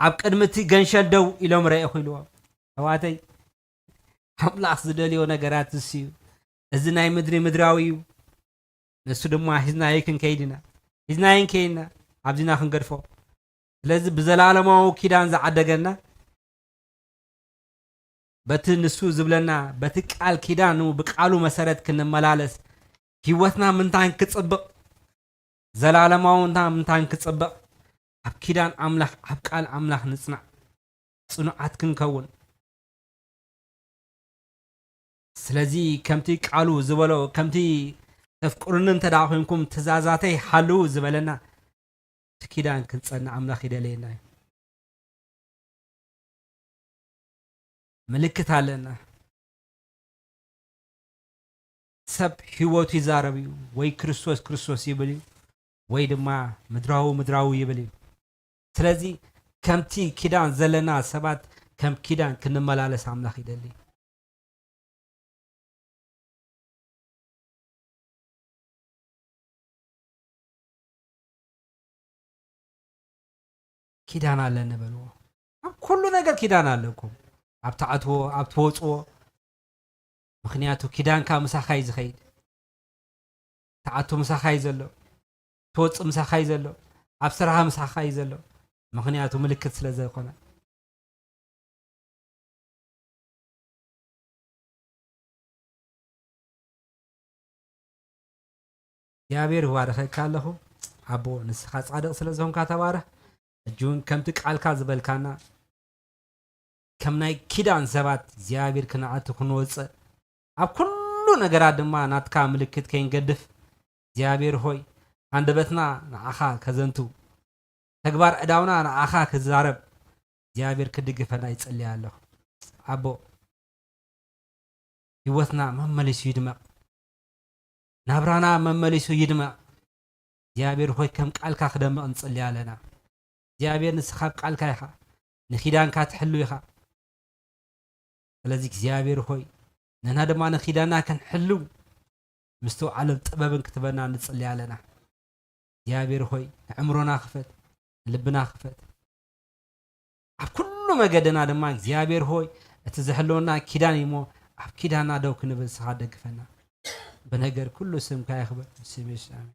ኣብ ቅድሚ እቲ ገንሸል ደው ኢሎም ረእኹ ኢልዎም። ኣሕዋተይ፣ ኣምላኽ ዝደልዮ ነገራት እሱ እዩ። እዚ ናይ ምድሪ ምድራዊ እዩ። ንሱ ድማ ሒዝናዮ ክንከይድ ኢና። ሒዝናዮ እንከይድና፣ ኣብዚና ክንገድፎ። ስለዚ ብዘላለማዊ ኪዳን ዝዓደገና፣ በቲ ንሱ ዝብለና፣ በቲ ቃል ኪዳኑ ብቃሉ መሰረት ክንመላለስ፣ ህይወትና ምንታን ክጽብቕ፣ ዘላለማውንታ ምንታን ክጽብቕ፣ ኣብ ኪዳን ኣምላኽ፣ ኣብ ቃል ኣምላኽ ንጽናዕ፣ ጽኑዓት ክንከውን። ስለዚ ከምቲ ቃሉ ዝበሎ፣ ከምቲ ተፍቅሩኒ እንተ ደኣ ኮይንኩም ትእዛዛተይ ሓልዉ ዝበለና፣ እቲ ኪዳን ክንጸንዕ ኣምላኽ ይደለየና እዩ። ምልክት ኣለና። ሰብ ህይወቱ ይዛረብ እዩ፣ ወይ ክርስቶስ ክርስቶስ ይብል እዩ፣ ወይ ድማ ምድራዊ ምድራዊ ይብል እዩ። ስለዚ ከምቲ ኪዳን ዘለና ሰባት ከም ኪዳን ክንመላለስ ኣምላኽ ይደሊ። ኪዳን ኣለኒ በልዎ። ኣብ ኩሉ ነገር ኪዳን ኣለኩም። ኣብ ትኣትዎ፣ ኣብ ትወጽዎ። ምኽንያቱ ኪዳንካ ምሳኻ እዩ ዝኸይድ። ትኣቱ ምሳኻ እዩ ዘሎ። ትወጽእ ምሳኻ እዩ ዘሎ። ኣብ ስራኻ ምሳኻ እዩ ዘሎ። ምኽንያቱ ምልክት ስለ ዘይኮነ። እግዚኣብሔር ይባርኸካ ኣለኹ። ኣቦ፣ ንስኻ ጻድቕ ስለ ዝኾንካ ተባረኽ። ሕጂ እውን ከምቲ ቃልካ ዝበልካና፣ ከም ናይ ኪዳን ሰባት እግዚኣብሔር ክንኣቱ ክንወጽእ፣ ኣብ ኩሉ ነገራት ድማ ናትካ ምልክት ከይንገድፍ፣ እግዚኣብሔር ሆይ፣ ኣንደበትና ንዓኻ ከዘንቱ፣ ተግባር ዕዳውና ንዓኻ ክዛረብ፣ እግዚኣብሔር ክድግፈና ይጽልይ ኣለኹ። ኣቦ፣ ህይወትና መመሊሱ ይድመቕ። ናብራና መመሊሱ ይድመቕ። እግዚኣብሔር ሆይ፣ ከም ቃልካ ክደምቕ ንጽሊ ኣለና። እግዚኣብሔር፣ ንስኻ ኣብ ቃልካ ኢኻ፣ ንኪዳንካ ትሕሉ ኢኻ። ስለዚ እግዚኣብሔር ሆይ፣ ንሕና ድማ ንኪዳንና ክንሕሉ፣ ምስትውዓልን ጥበብን ክትበና ንጽሊ ኣለና። እግዚኣብሔር ሆይ፣ ንዕምሮና ክፈት፣ ንልብና ክፈት። ኣብ ኩሉ መገድና ድማ እግዚኣብሔር ሆይ፣ እቲ ዝሕልወና ኪዳን እዩ እሞ፣ ኣብ ኪዳና ደው ክንብል ንስኻ ደግፈና። ብነገር ኩሉ ስምካ ይኽበር። ስም የሱስ፣ ኣሜን።